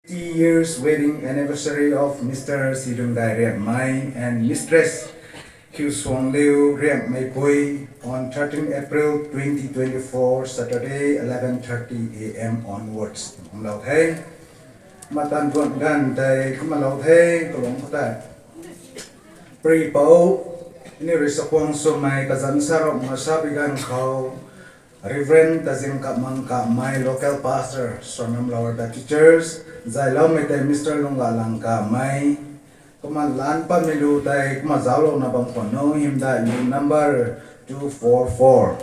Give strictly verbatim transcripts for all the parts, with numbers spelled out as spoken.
Fifty years wedding anniversary of Mister Silungdai Riamei and Mistress Khiusuangliu Riamei Pui on thirteen April twenty twenty-four, Saturday, eleven thirty A M onwards. Kumlou the. Matan tuan gan tei kumlou the, kalung khou tei. Pri pou, ni rui sakuang swmei kazanc sarok masa bi gan khou, Reverend Tazing Kapmang Kamei, local pastor, Sonam Lower Baptist Church, zailoumei tei Mister Lungga Lang Kamei, kumna lan patmei lu tei, kumna zauclouna bam khwan nu, hymdaih lu number two four four.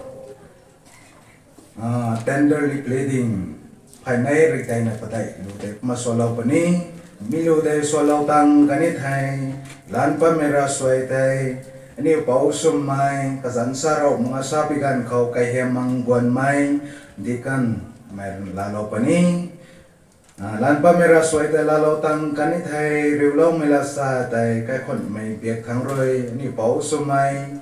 Ah, tenderly pleading, phaynei rikdeina padeih lu tei kumna sualou puni, mi lu tei sualou tang kani thei, lan patmei ravsuai tei, aniu pou swmei, kazanc sarok masa bi gan khou kaihiam mang guanmei, deacon, mei rui laalou puni. Ah, lan patmei ravsuai tei laalou tang kani thei, riuloumei lasa tei kaikhunmei biak thangc rui, aniu pou swmei,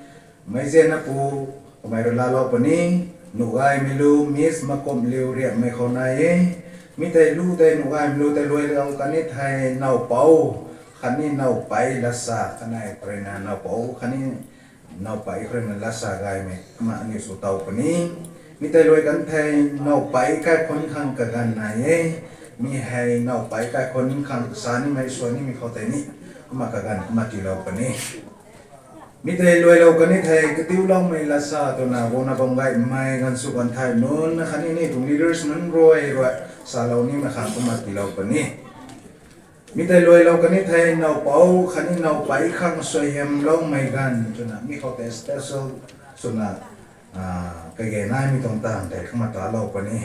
meizianna pu, kamei rui laalou puni, nuhgaymei lu, Miss Makumliu Riamei khou nai e, mi tei lu tei nuhgaymei lu tei luailou kani thei, now pou, khatni now pei lasa, kanei khou ruina now pou, khatni now pei khou ruina lasa gaymei, kumna aniu sw tow puni. Mi tei luai kan thei, now pei kaikhunc khang kaganv nai e, mi hei now pei kaikhunc khang sa nimei sw nimei khou tei ni, kumna kaganv kumna tiilou puni. Mi tei luailou kani thei, katiuloumei lasa twna guangna bam gaymei ganv sw kan thei nunc, khatni ni tuang leaders nunc rui rui, salou nimei khang kumna tiilou puni. Mi tei luailou kani thei, now pou, khatni now pei khang suaihiamloumei ganv twna, mi khou tei special swna, ah, kage naimei tuang taanv tei kumna talou puni.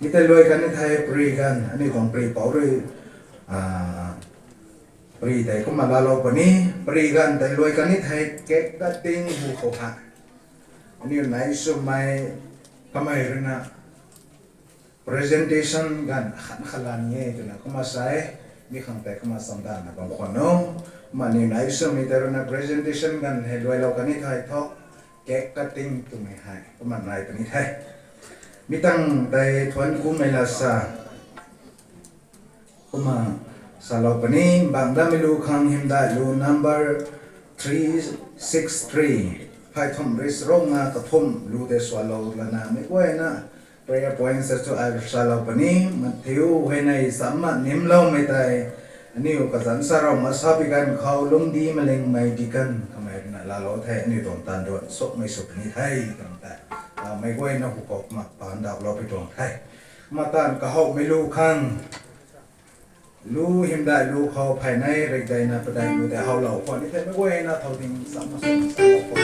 Mi tei luai kani thei, pri ganv, aniu tuang pri pou rui, ah, pri tei kumna laalou puni, pri ganv tei luai kani thei, cake cutting hu khou ha. Aniu nai swmei, kamei ruina, presentation ganv khat khat la ni e twna kumna sa e, mi khang tei kumna chamdanna bam khwan nu. Kumna aniu nai swmei tei ruina presentation ganv hei luailou kani thei thu, cake cutting twmei hei kumna nai puni the. Mi tang tei thuanc kumei lasa, kumna salou puni, bangc datmei lu khang hymdaih lu number three six three, phay thumh ri charuk nga kathumh lu tei sualou lana mei guayna prayer points tu ai salou puni, Matthew huayney chamna nimloumei tei, aniu kazanc sarok masa bi gan khou lungcdi malingmei deacon kamei ruina laalou the, aniu tuang taanv duan sukmei sw puni the, kan tei, ah, mei guayna hu khou kumna paan daklou pi tuang the. Kumna taanv kahowmei lu khang, lu hymdaih lu khou phaynei rikdeina padeih lu tei howlou khwan ni the, mei guayna thau ding chamna sw salou khwan.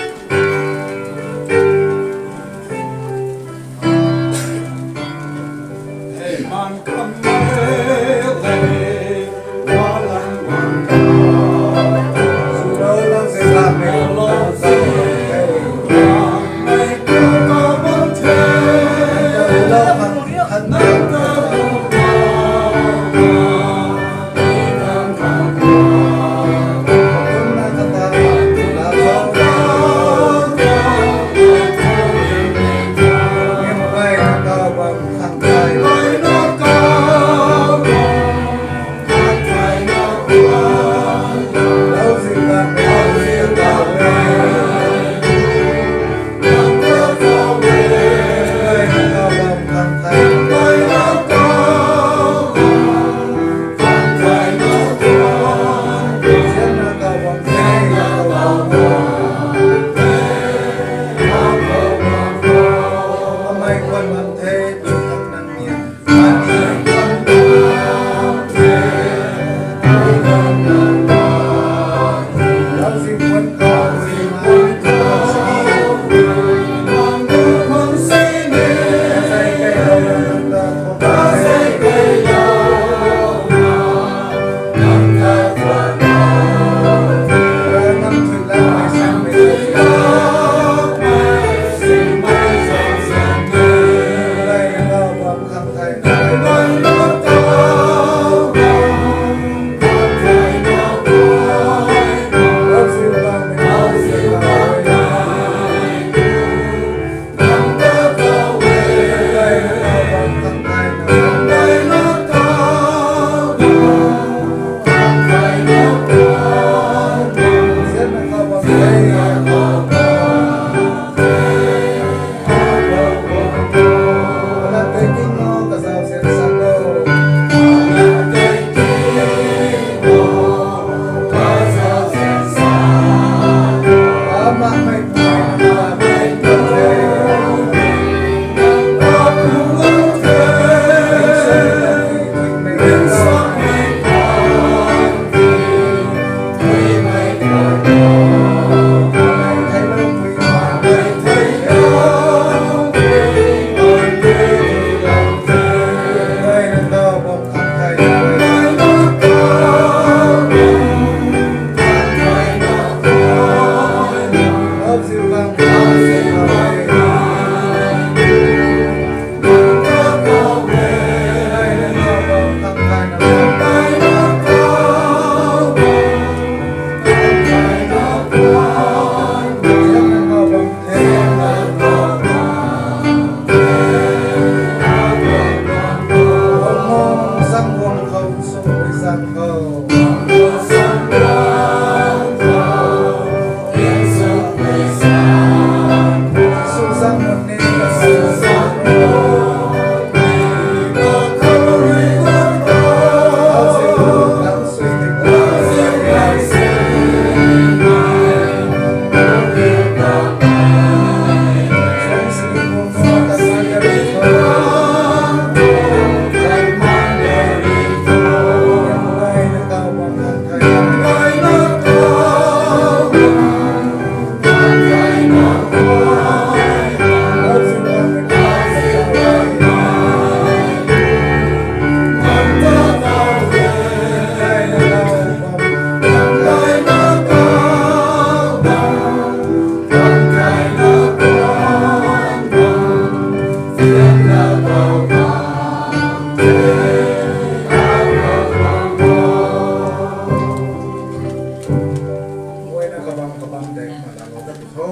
Guayna kabam kabam tei kumna lalo ta pu tho.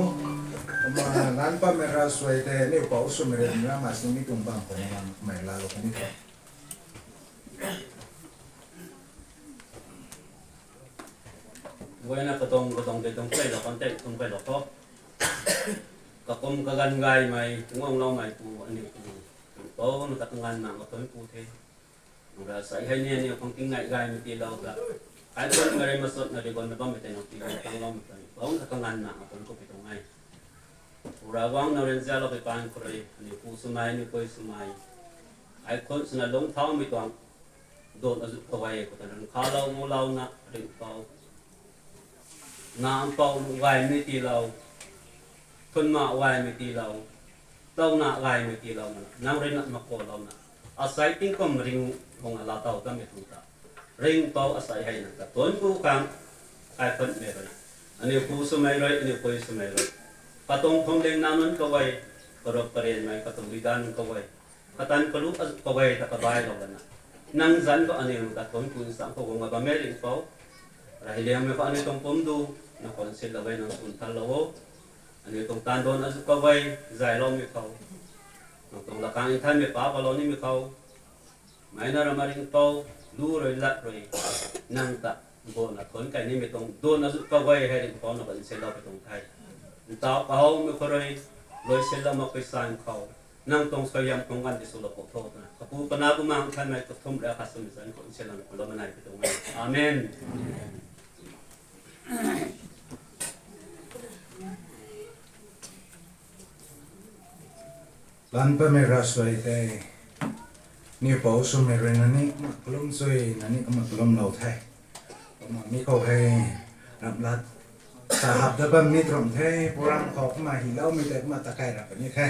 Kumna lan pa mei ra suai tei ni pa u sumei ra ma sini tung bam ko na mei lalo kani tho. Guayna katong katong tei tung kai lo kan tei tung kai lo tho. Kakum kaganv gaymei, tungangloumei pu aniu pu, pou na katangan na kathun pu the. Nang ra sai hei ni aniu khang tingnai gaymei tiilou ta. Ai khun mei rui masot na ri gon na bammei tei nang tiilou tangloumei tei pou na katangan na kathun pu pi tuang e. Pu Ravguangc nang rui nzianlou pei paan khou rui, aniu pu swmei, aniu pui swmei. Ai khun swna lungc thaumei tuang. Dun azu kawei khou ta nang khalou mulouna ringhpouc. Na mpouh nu gaymei tiilou, thunna gaymei tiilou, touna gaymei tiilou na, nang rui na makulouna, asei tingkum ringu bungc a laa tow tamei tuang ta. Ringhpouc asei hei nang ta tuanc ku khang, ai khunmei rui, aniu pu swmei rui, aniu pui swmei rui, katuang phungding nac nunc kawei, karup karianmei katuang leader nunc kawei, katan kalu azu kawei ta kabailou lana, nang zanc khou aniu ta tuanc ku nsang khou guang a bammei ringhpouc. Reyliangmei khou aniu tuang pumc du, nang khou nsinlou e, nang swn thanlou o. Aniu tuang taanv dun azu kawei, zayloumei khou, nang tuang lakang nthanmei pa palou nimei khou, mei na rama ringhpouc, lu rui lat rui, nang ta, buna thuanc kai nimei tuang dun azu kawei hei ringhpouc na khou nsinlou pei tuang the. Ntauh kahowmei khou rui, luisinlou mak pei san khou, nang tuang suaihiam tuang ganv ti swlou khou tho twna, kapu, kanac, bumaengh Nthanmei kathumh rui akhat swmei zanc khou nsinlou na khou lou manei pei tuang e. Amen. Lan pamei ra suai tei, niw pou swmei rui na ni kumna kalum chui na ni kumna kalumlou the. Kumna mi khou hei ramh lat ta hap dat bam ni tuang the, program khou kumna hyloumei tei kumna ta kai rap ni the.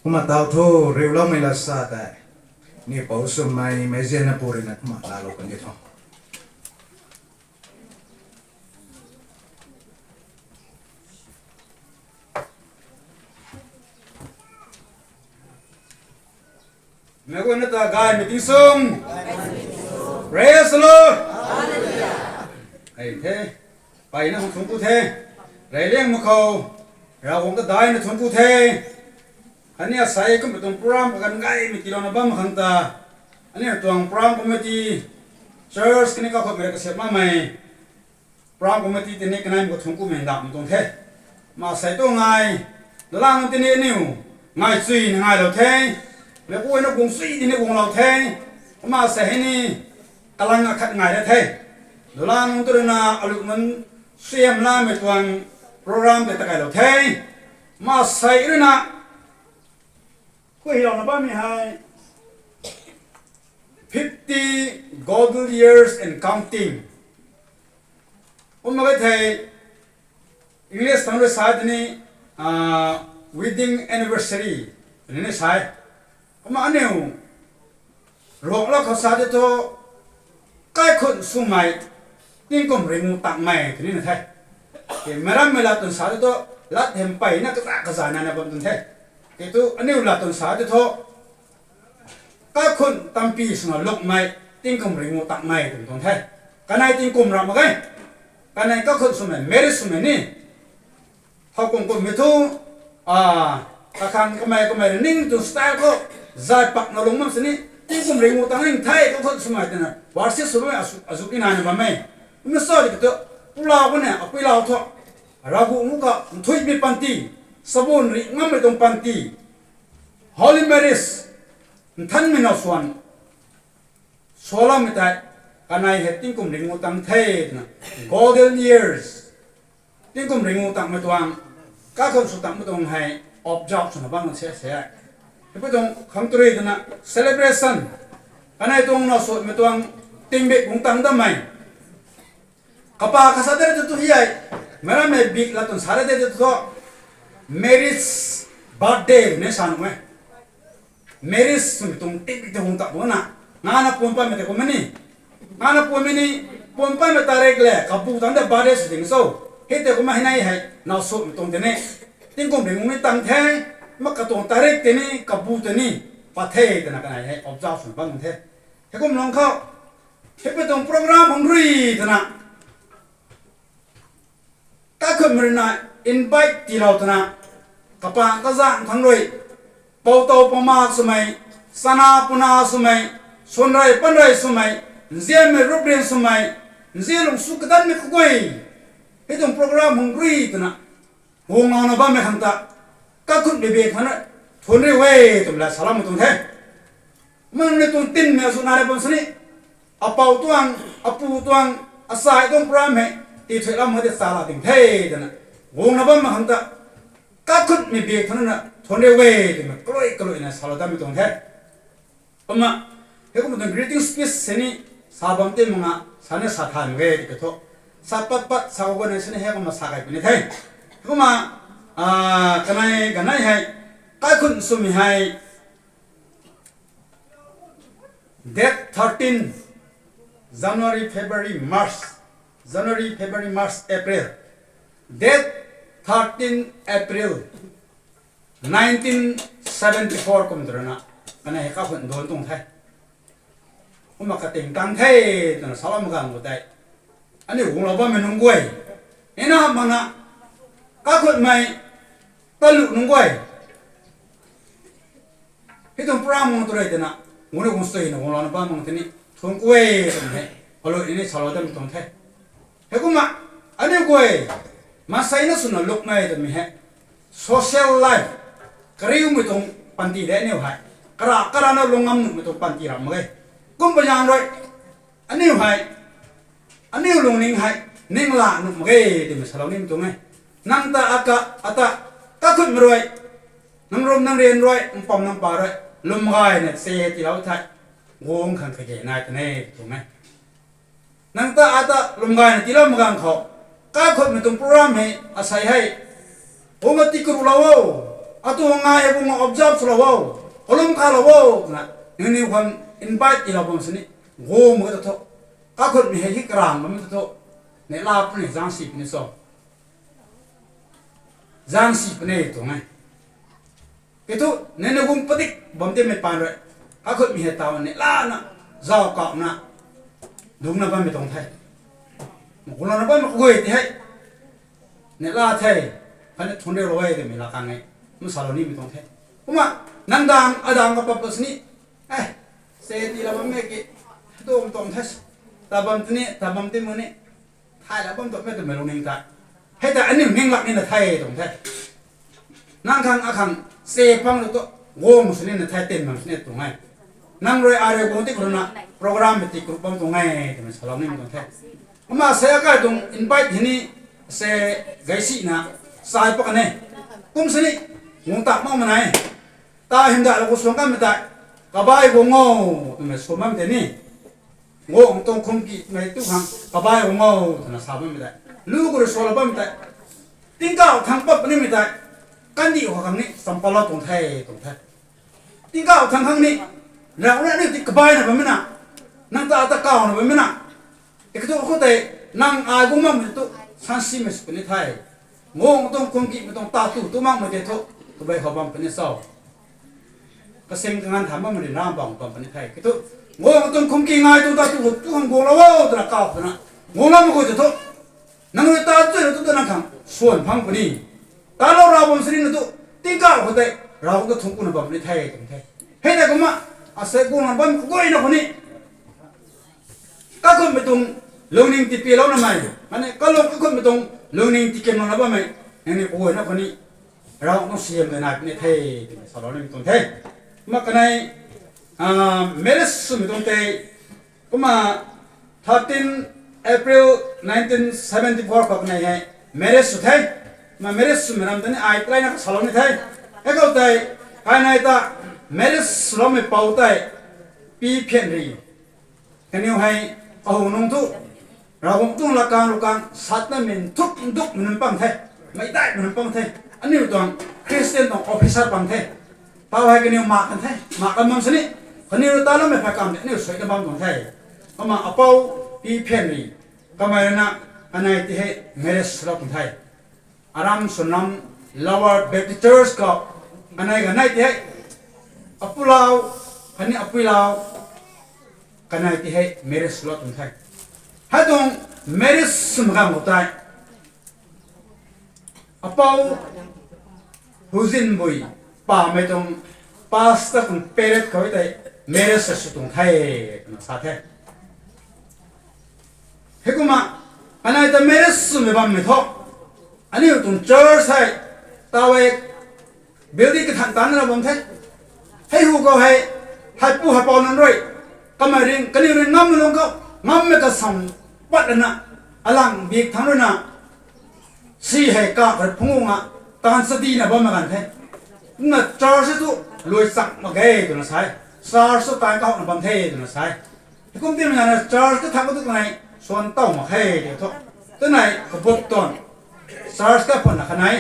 Kumna tau thu riuloumei lat sa tei, niw pou swmei meizianna pu rui na kumna laalou kan di tho. Meic guayna ta gaymei ting sung. Praise the Lord. Hei the. Mpeyna khang thuanc ku the. Reyliangmei khou, Ravguangc ta daihna thuanc ku the. Khatni asei kumna tuang program kaganv gaymei tiilouna bam khang ta, aniu tuang program committee, church khatni kakhotmei rui kasiamh makmei program committee tini kaneimei khou thuanc kumei ndauhmei tuang the. Kumna asei tu ngai, dalan nunc tini aniu ngai chuina ngailou the. Meic guayna guang chuina guanglou the. Kumna asei hei ni kalang akhat ngai ra the. Dalan nunc tu rui na aluh nunc suaihiamlamei tuang program tei ta kailou the. Kumna asei rui na khuilouna bammei hei fifty golden years and counting. Kumna kai thei, English tuang rui sa tini, wedding anniversary ni sa e. Kumna aniu Ruanglou khou sa tei thu, kaikhunc swmei, tingkum ringu takmei twni na the. Meic rammei lat twn sa tei thu, lat hei mpeyna kaza kaza nana bam twn the. Ki thu aniu lat twn sa tei thu, kaikhunc tampy swna lukmei, tingkum ringu takmei twni tuang the. Kanei tingkum ramh mak ge. Kanei kaikhunc swmei, marriage swmei ni, thow kum kummei thu, kakhang kamei kamei rui ning tw style khou, zay pakna lung bam sini, Tingkum ringu tang ning the, kakhun swmei twna worship sw bammei azu, azu ni naina bam e. Kumna sa di kiu thu, pulau kaniw, apuilau thu, Ravguangc ka nthuihmei panty, sabun ri ngammei tuang panty, holy marriage, nthanmei now swan, swloumei tei, kanei hei tingkum ringu tang the twna, golden years, tingkum ringu tangmei tuang, kakhun sw tangmei tuang hei observe swna bam se se. Hei pui tuang khang turi twna celebration, kanei tuang now swmei tuang, tingmik kung tang dammei. Kapa kasa de tu tu hi ai, merammei bik la tun sa de tu thu, marriage birthday ni sa nuh e. Marriage swmei tuang tingmik tei hung ta buna, ngana puan pammei tei kumna ni, ngana puanmei ni, puan pammei tarik le kabu tang de birthday sw ding cho. Hei tei kumna hei nai hei now swmei tuang tei ni, tingkum ringu ni tang the, ma katuang tarik tei ni kabu tei ni pat the twna kanei hei observe swna bam the. Heikum lung khou, hei pui tuang program hung rui twna, kakhunmei rui na invite tiilou twna, kapang kazanc thangc rui, poutau pamak swmei, chana puna swmei, swanrei panrei swmei, nzianmei ruprian swmei, nzian lung sw kadanmei kaguay, hei tuang program hung rui twna, guanglouna bammei khang ta, kakhunmei bik khang na, thuan riu e twmei la saloumei tuang the. Mani tuang tinmei azu nai bam sini, apou tuang, apu tuang, asai tuang program hei, tithuihlou mak de sala ding the twna, guangna bammei khang ta, kakhunmei bik khang na, thuan riu e twmei, kalui kaluina salou dammei tuang the. Kumna, heikum tuang greeting speech sini, sa bam ti mak nga, sa ni sa thay mak ge ti kathu. Sa pat pat, sa khou guangna sini heikumna sa kai puni the. Kumna, kanei, kanei hei, kaikhun swmei hei, date thirteen, January, February, March, January, February, March, April. Date thirteen April, nineteen seventy four kum twna, kanei hei kaikhun duan tuang the. Kumna kating tang the twna salou mak ganv khou tei, aniu guanglou bammei nunc guay, ina makna, kaikhunmei, talu nunc guay, hei tuang program mang tu rei twna, guangna guang suina guanglouna bam mang tini, thuan ku e twmei hei, kalui ni salou dammei tuang the. Heikumna, aniu guay, maansei na swna lukmei twmei hei, social life, kariumei tuang panty de aniu hei, kara karana lung ngam nuhmei tuang panty ram mak ge. Kum pazang rui, aniu hei, aniu lungning hei, ningla nuh mak ge twmei salou nimei tuang e. Nang ta aka, ata, kaikhunmei rui, nang rum nang rian rui, nang pam nang pa rui, lwm gayna se tiilou thei, guang khang kage nai twna tuang e. Nang ta ata lwm gayna tiilou mak ganv khou, kaikhunmei tuang program hei, asei hei, kumna tiikurulou o, atu ngai hei kumna observe swlou o, kalum khalou o twna, nangniw khang invite tiilou bam sini, guang mak ta thu, kaikhunmei hei hi karang bammei ta thu, neihla puni, zaengsi puni cho, zaengsi puni tuang e. Kiu thu, nangniw guang padik bam timei paan rui, kaikhunmei hei taw neihlana, zauc kauna, dungcna bammei tuang the. Guanglouna bammei kaguay ti hei, neihla the, khatni thuan riulou e twmei la kang e, masalou nimei tuang the. Kumna, nang dang, adang kapap sini, e, se tiilou bammei ki, tuang tuang the, ta bam tini, ta bam ti mu ni, thaylou bam tuang mei twmei lungning ta. Hei ta aniu ning lak nina the tuang the. Nang khang akhang, se pang lu tu, guang sini na the, tin bam sini tuang e. Nang rui arui guang ti khou rui na, program mei ti group bam tuang e twmei salou nimei tuang the. Kumna se akai tuang invite hei ni, se gaysina, sai pak kan e. Kum sini, guang tak mak mana e. Ta hymdaih lou khou suang kanmei tei, kabai guang o, twmei sw bammei tei ni, guang tuang khumkimei tu khang kabai guang o twna sa bammei tei, lu khou rui salou bammei tei, tingkauh thangc pat nimei tei, kandih khou khang ni champalou tuang the, tuang the. Tingkauh thangc khang ni, rav rui ni ti kabaina bammei na, nang ta ata kawna bammei na, e kiu thu khou tei, nang ai guang makmei tu, sansimei sw puni the. Guang tuang khumkimei tuang tatu tu makmei tei thu, tabei khou bam puni cho. Kasing kanganv tha makmei ryanra bam bam puni the. Kiu thu, guang tuang khumki ngai tuang tatu khou tu khang guanglou o twna kaw twna, guanglou mak khou tei thu, nang rui ta chuina tu ta nang khang swan phang puni. Talou rav bam sini na tu, tingkauh khou tei, rav ta thungc kuna bam puni the, tuang the. Hei tei kumna, Asei guangna bam guayna khou ni, kakhunmei tuang lungning tipilouna mei, mane kalung kakhunmei tuang lungning tikinlouna bammei, nangniw guayna khou ni Ravguangc tuang siam tei nai puni the, twmei salou nimei tuang the. Kumna kanei, ah, marriage swmei tuang tei, kumna thirteen April nineteen seventy four khou kanei hei marriage sw the. Kumna marriage swmei ram tei ni ai try na kasalou ni the. Hei khou tei, kanei ta marriage swloumei pou tei, Pi Phianri. Kaniw hei, kahunungc thu, Ravguangc tuang lakang rukang satna min thuk ndukmei nunc pang the, meicdaihmei nunc pang the, aniu tuang Christian tuang officer pang the. Tau hei kaniw mak kan the, mak kan bam sini, kaniw rui taloumei phay kam tei aniu suina bam tuang the. Kumna apou Pi Phianri, kamei rui na, kanei ti hei marriage lou tuang the. Aram Sunam Lower Baptist Church khou, kanei kanei ti hei, apulau, khatni apuilau, kanei ti hei marriage lou tuang the. Hei tuang marriage swmei ganv khou tei, apou Huzinbui, pamei tuang pastor tuang parents khou tei marriage sw tuang the, twna sa the. Heikumna, kanei ta marriage swmei bammei thu, aniu tuang church hei, tau hei, building kathan tanna bam the. Hei hu khou hei, heipu heipou nunc rui, kamei ring, kaniw ring ngammei lung khou, ngammei kasam pat lana, alang bik thangc rui na, si hei ka khou phungc nga, taanv chadina bammei ganv the. Kumna church thu, luai chak mak ge twna sa e. Church thu taanv kahouna bam the twna sa e. Heikum timei nana church kathak tu kanei, suan tow mak khe tei thu. Tanei kabuk tuang, church kapatna kanei.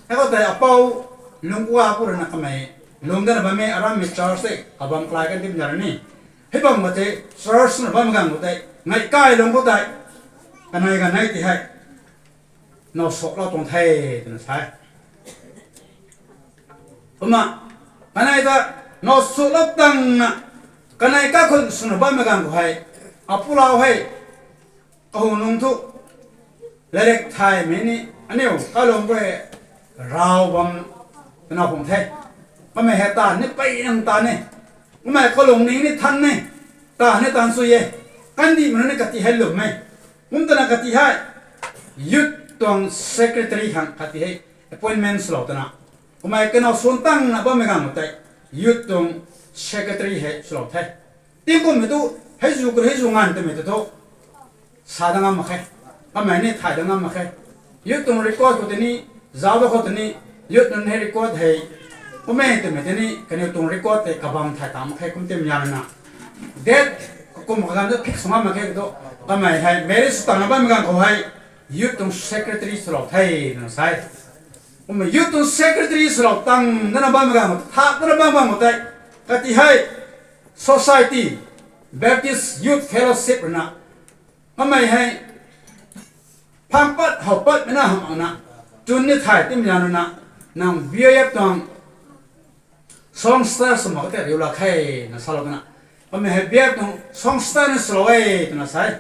Hei khou tei apou, lungc kua pu rui na kamei, lungc dana bammei arammei church tei, kabam kalai kan timei nana ni. Hei bam khou tei, church na bammei ganv khou tei, ngai kai lung khou tei, kanei kanei ti hei, now suaklou tuang the, twna sa e. Kumna, kanei ta, now suaklou tangna, kanei kakhun swna bammei ganv khou hei, apulau hei, kahunungc thu, latrik thaymei ni, aniu kalung khou hei, raw bam, twna khung the. Kamei hei taanv ni pey nang taanv ni. Kamei kalung ning ni than ni. Taanv ni taanv sw e. Kandihmei nunc ni kati hei lwm e. Kum twna kati hei, youth tuang secretary khang kati hei, appointment swlou twna. Kamei kanow suan tangna bammei ganv khou tei, youth tuang secretary hei swlou the. Tingkummei tu, hei zu kar hei zu nganv twmei tu thu, sa dat ngam mak khe. Kamei ni thay dat ngam mak khe. Youth tuang record khou tei ni, zauc da khou tei ni, youth nunc hei record hei, kummei twmei tei ni, kaniw tuang record tei kabam thay ta mak khe kum timei nana. Date, kum kaganv tu fix sw ngam mak khe tu, kamei hei marriage sw tangna bammei ganv khou hei, youth tuang secretary swlou the, twna sa e. Kumna youth tuang secretary swlou tang dana bammei ganv khou, thak dana bammei ganv khou tei, kati hei, society, Baptist Youth Fellowship rui na, kamei hei, phang pat how patmei na hamh na, tun ni thay timei nana, nang B Y F tuang songster sw mak tei riu lak khe, na salou twna. Kamei hei B Y F tuang songster ni swlou e, twna sa e.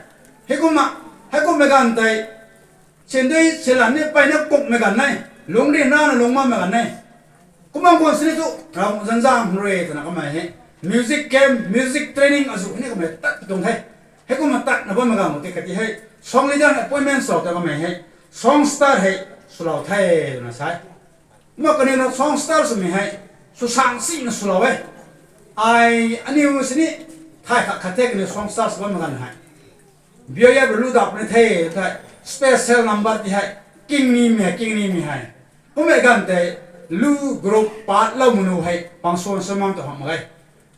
Heikumna, heikummei ganv tei, sindui silan ni peyna kukmei ganv e, lungc ri nana lungc bammei ganv e. Kumna guang sini tu, Ravguangc zanc zang rui twna kamei hei, music camp, music training azu ni kamei tat tuang the. Heikumna tatna bammei ganv khou tei kati hei, song leader appointment swlou ta kamei hei, songster hei, swlou the, twna sa e. Kumna kaniw na songster swmei hei, sw sang sina swlou e. Ai, aniw sini, thay khat khat the kaniw songster sw bammei ganv hei. B Y F rui lu dap ni the, thei, special number ti hei, kingnimei hei, kingnimei hei. Kummei ganv tei, lu group patlou manu hei, pang suan sw mang tu hamh mak ge.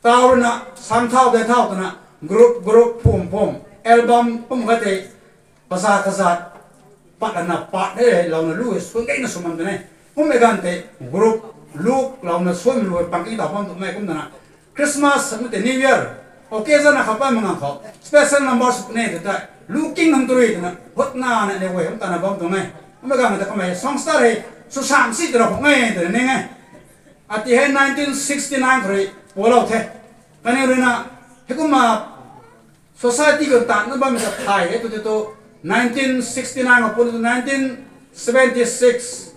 Tau rui na, sang thau dei thau twna, group, group, phum, phum, album, kum khat tei, kaza, kaza, pat lana, pat hei, louna lu hei, suan gayna sw bam twna e. Kummei ganv tei, group, luklouna, suanmei lu hei, pang ki tau bam twmei, kum twna, Christmas, mate New Year, occasion na khat patmei ganv khou, special number sw puni tw tei, lu king hang tu rui twna, hutna na ne guay hum tana bam tuang e. Kummei ganv tei kamei songster hei, sw sang si twna khung e twna ning e. Ati hei nineteen sixty nine khou rui, pualou the. Kaniw rui na, heikumna, society khou tatna bammei ta thay hei tu tei tu, nineteen sixty nine khou puni tu nineteen seventy six,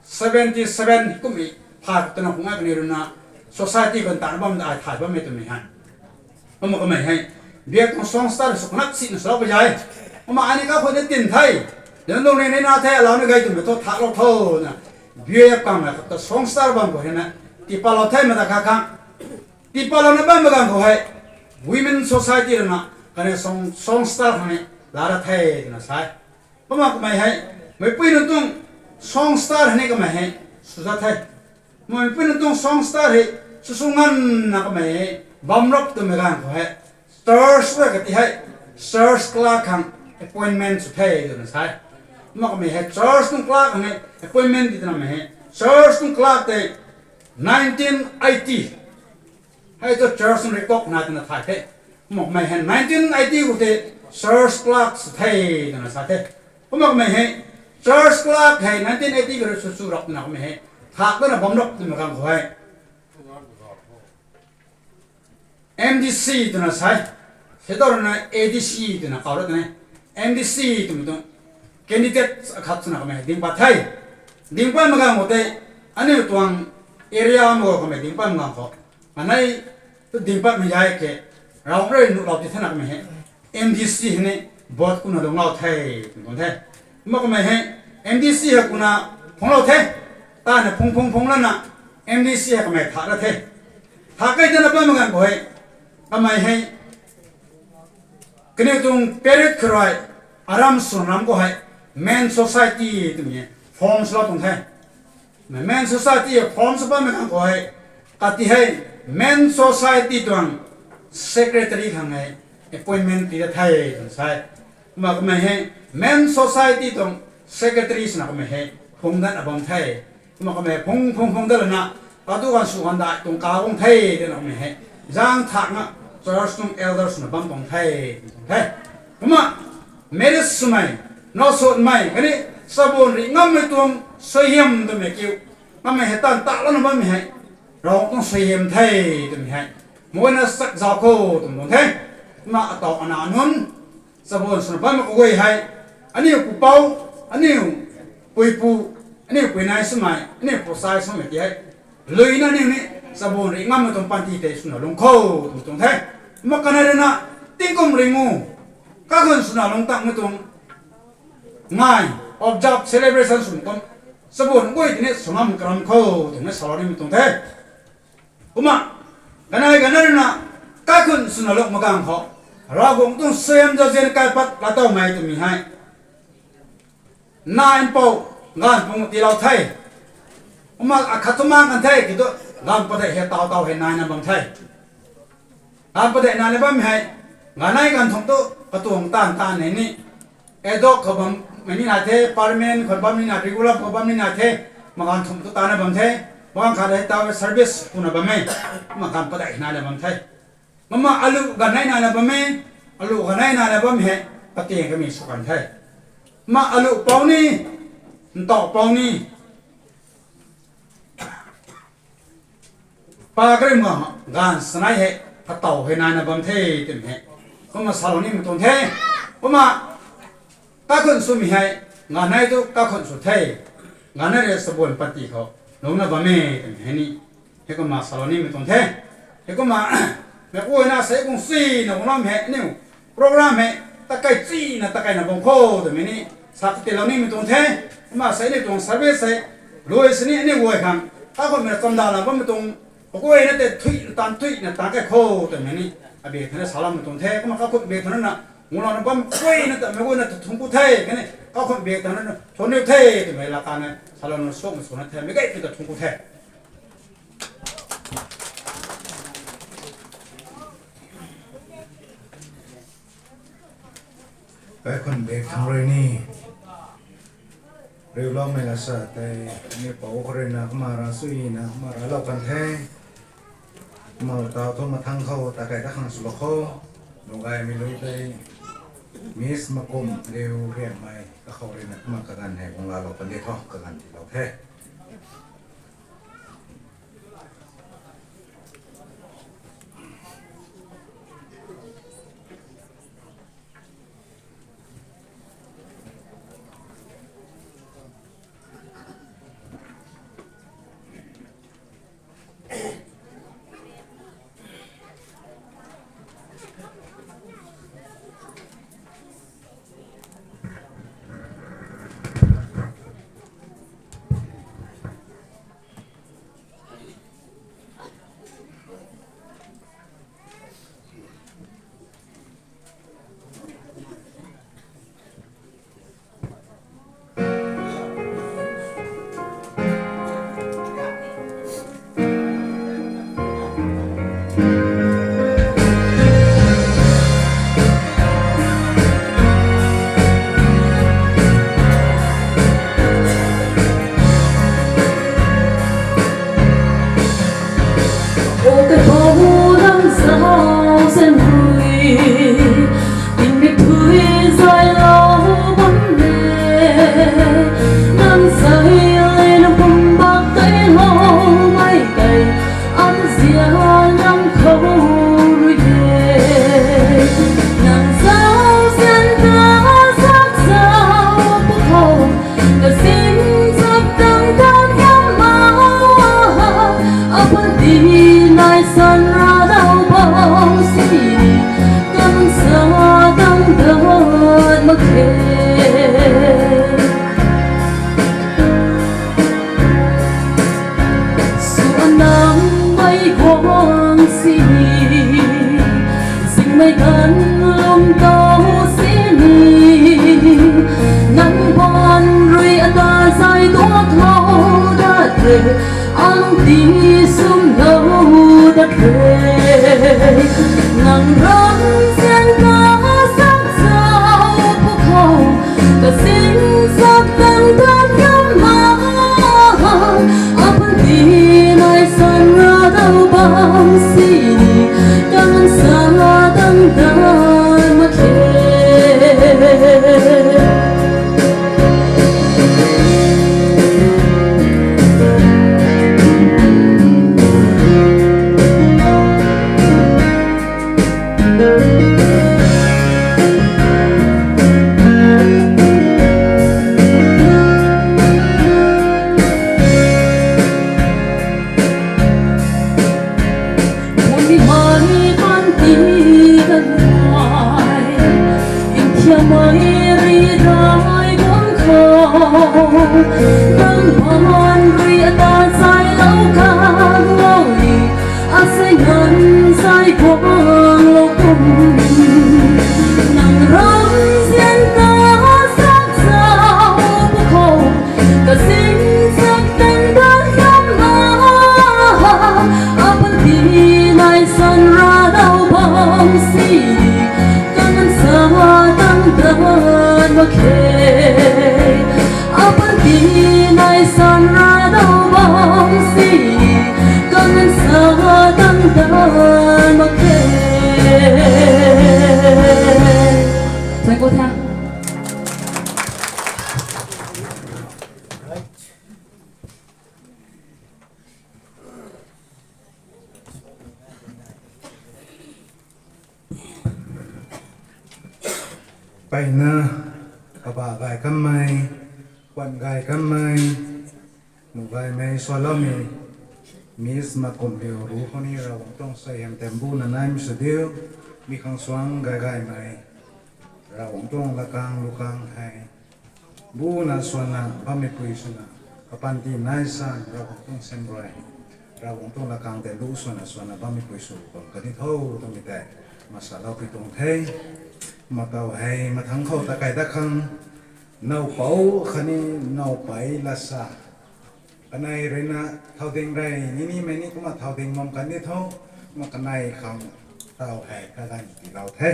seventy seven kummei thay twna khung e kaniw rui na, society khou tanna bam ai thay bammei twmei hei. Kumna kamei hei, biak tuang song star sw knak sina sw pa zai. Kumna ani ka khou ni tin the. Dun dun ni ni na the, alau ni gay twmei thu thaklou tho na. Biak kam na kata song star bam khou hei na. Tipatlou the ma ta kha kha. Tipatlou na bam ma gang khou hei. Women society rui na, kaniw song, song star khang ni, la ra the, twna sa e. Kumna kamei hei, meipui nunc tuang song star hei ni kamei hei, sw za the. Meipui nunc tuang song star hei, sw sw nganvna kamei hei, bam rap twmei gang khou hei, church rui kati hei, church clerk khang appointment sw the, twna sa e. Kumna kamei hei, church tuang clerk khang hei, appointment ti twna mei hei, church tuang clerk tei, nineteen eighty. Hei tu church tuang record na twna thay the. Kumna kamei hei nineteen eighty khou tei church clerk sw the twna sa the. Kumna kamei hei church clerk hei nineteen eighty khou rui sw sw rap twna kamei hei. Thak twna bam rap twmei gang khou hei. M D C twna sa e. Sei tau rui na A D C twna kau ra twna. M D C twmei tuang candidate akhat swna kamei ding pat the. Ding pat ma gang khou tei, aniu tuang area ma khou kamei ding pat ma gang khou. Anei tu ding patmei zai ke, rav rui nuhlou ti thena kamei hei. M D C hei ni vote kumna lungclou the, twna tuang the. Kumna kamei hei, M D C hei kumna phunglou the. Tana phung phung phung lana, M D C hei kamei thak ra the. Thak kei tana bam ma gang khou hei, kamei hei, kaniw tuang period khou rui, aram swn ram khou hei, men society twmei form swlou tuang the. Men society form sw bammei khang khou hei, kati hei, men society tuang secretary khang hei, appointment ti da the, twna sa e. Kumna kamei hei, men society tuang secretary swna kamei hei, phung datna bam the. Kumna kamei phung phung phung dat lana, katu ganv sw ganv dai tuang ka guang the, twna kamei hei, zang thakna, church tuang elder swna bam tuang the, tuang the. Kumna, marriage swmei, naw swnmei, khatni, chabuan ri ngammei tuang suaihiam twmei kiu. Kamei hei tan ta lana bammei hei, rav tuang suaihiam the, twmei hei. Mei guayna sak zauc khou, twna tuang the. Kumna ataw ana nunc, chabuan swna bammei kaguay hei, aniu pupouc, aniu puipu, aniu puinai swmei, aniu puisai swmei ti hei, luina aniu ni, chabuan ri ngammei tuang panty tei swna lung khou, twna tuang the. Kumna kanei rui na, tingkum ringu, kakhun swna lung tangmei tuang, ngai, observe celebration swmei kum, chabuan guay ti ni sw ngam karam khou, twna salou nimei tuang the. Kumna, kanei kanei rui na, kakhun swna lung ma gang khou, Ravguangc tuang suaihiam zauzian kaipat laatowmei twmei hei. Nai mpouh, ganv pung tiilou the. Kumna akhat thu mang kan the, kiu thu, ganv padeih hei taw taw hei naina bam the. Ganv padeih naina bam hei, ganei ganv thumh tu, katuang taanv taanv hei ni, ad hoc khou bammei ni nai the, permanent khou bam ni nai, regular khou bam ni nai the, ma ganv thumh tu taanna bam the, bang khat hei taw service kuna bam e, ma ganv padeih naina bam the. Kumna alu ganei naina bam e, alu ganei naina bam hei, katiang kamei sw kan the. Kumna alu pou ni, ntauh pou ni, pa karim ganv chanei hei, katow hei naina bam the, twmei hei. Kumna salou nimei tuang the. Kumna, kakhun swmei hei, ganei tu kakhun sw the. Ganei rui chabuan panty khou, lungna bam e, twmei hei ni. Heikumna salou nimei tuang the. Heikumna, meic guayna sei kung sina guang lam hei, aniu program hei, takai china, takaina bam khou, twmei ni, sa katilou nimei tuang the. Kumna sei aniu tuang service hei, lui sini aniu guay khang, kakhunmei chamdala bammei tuang, kaguayna tei thuina tan, thuina tan kai khou, twmei ni, abi thana saloumei tuang the. Kumna kakhun bi thana na, ngulouna bam guayna ta, meic guayna ta thungc ku the, khatni, kakhun bi thana na, thungc niw the, twmei laa tana, salouna sukmei swna the, meic guay ta thungc ku the. Kaikhun bek thangc rui ni, riuloumei lasa tei, ni pou khou rui na kumna ra suina kumna raclou kan the. Kumna taw thu mathang khou takai ta khang swlou khou, nuh gaymei lui tei, Miss Makum Liu Rianmei kakhou rui na kumna kaganv hei guang laalou kan di tho, kaganv tiilou the. Di sum lo da the, nang ram sian ka sak sau pu khou, ka sin sak tang tang yam ma, apan di nai san ra dau bam si, kan sa tang tang ma khe. Mani mani panty kan ai, inthiamai ri rai guang khou, nang baman ri ata sai lou kan lou ni, asai ngan sai guang lou kum, nang ram sian ka sak sau pu khou, ka sin sak tang tang yam ma, apan di nai san ra dau bam si, kan sa tang tang ma khe. Apan di nai san ra dau bam si, kan sa tang tang ma khe. Thank you, thank you. Mpeyna, kabah gay kanmei, kwan gay kanmei, nuh gaymei sualoumei, Miss Makumliu Rukhou ni Ravguangc tuang suaihiam tei mbuna naimei sw diu, mi khang suang gay gaymei, Ravguangc tuang lakang lukang hei mbuna swanna bammei pui swna, kapanty nai san Ravguangc tuang sem rui, Ravguangc tuang lakang tei lu swanna swanna bammei pui sw bam kani tho twmei tei, masalou pi tuang the. Kumna taw hei mathangc khou ta kai dat khang, nowpou khatni nowpei lat sa, kanei ruina thau ding rey ni nimei ni kumna thau ding bam kani tho, kumna kanei khang taw hei kaganv tiilou the.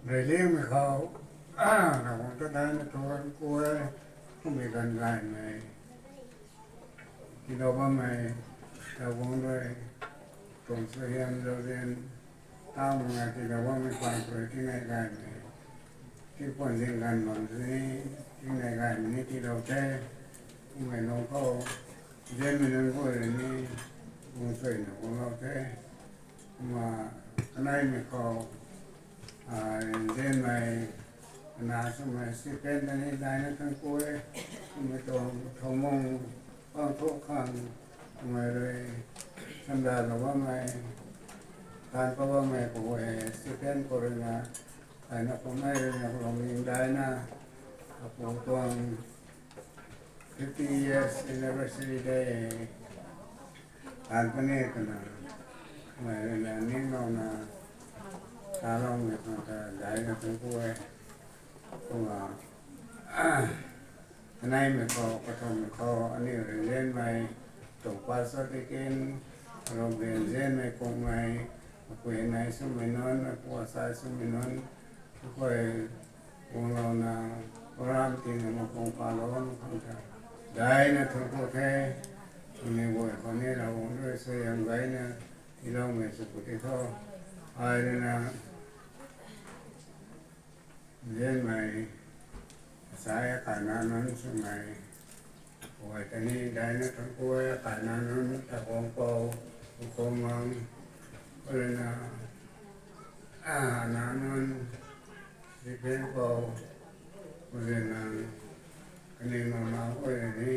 Reyliangmei khou, Ravguangc ta daihna thuanc ku e, kummei ganv gaymei tiilou bammei, Ravguangc rui tuang suaihiam zauzian tau mak nga tiilou bammei paan rui tingnei gaymei, tingpuan zing ganv bam sini, tingnei gaymei ni tiilou the. Kummei lung khou nzianmei nunc guay rui ni guang suina guanglou the. Kumna kaneimei khou, nzianmei, ana swmei Stephen ta ni daihna thuanc ku e, kummei tuang thoumung pang thu khang, kummei rui sandalou bammei, taanv pa bammei pu e, Stephen khou ruina, daihna kummei ruina lungning daihna, apu tuang fifty years anniversary day, taanv puni twna, mei ruina ninglouna, taloumei khang ta daihna thuanc ku e. Kumna, kaneimei khou, kathumhmei khou, aniu rui nzianmei, tuang pastor deacon, ram rui nzianmei kummei, apui nei swmei nunc, apu asai swmei nunc, akhou guanglouna, program tina mak kuang palou mak khang ta daihna thuanc ku the. Aniw guay khou ni Ravguangc rui suaihiam gayna tiiloumei sw pu ti tho. Ai ruina nzianmei, asai akaina nunc swmei guay ta ni daihna thuanc ku e, akaina nunc ta guang pou, guang mang, ruina, ana nunc, Stephen pou, ruina, kaniw mama guay ni,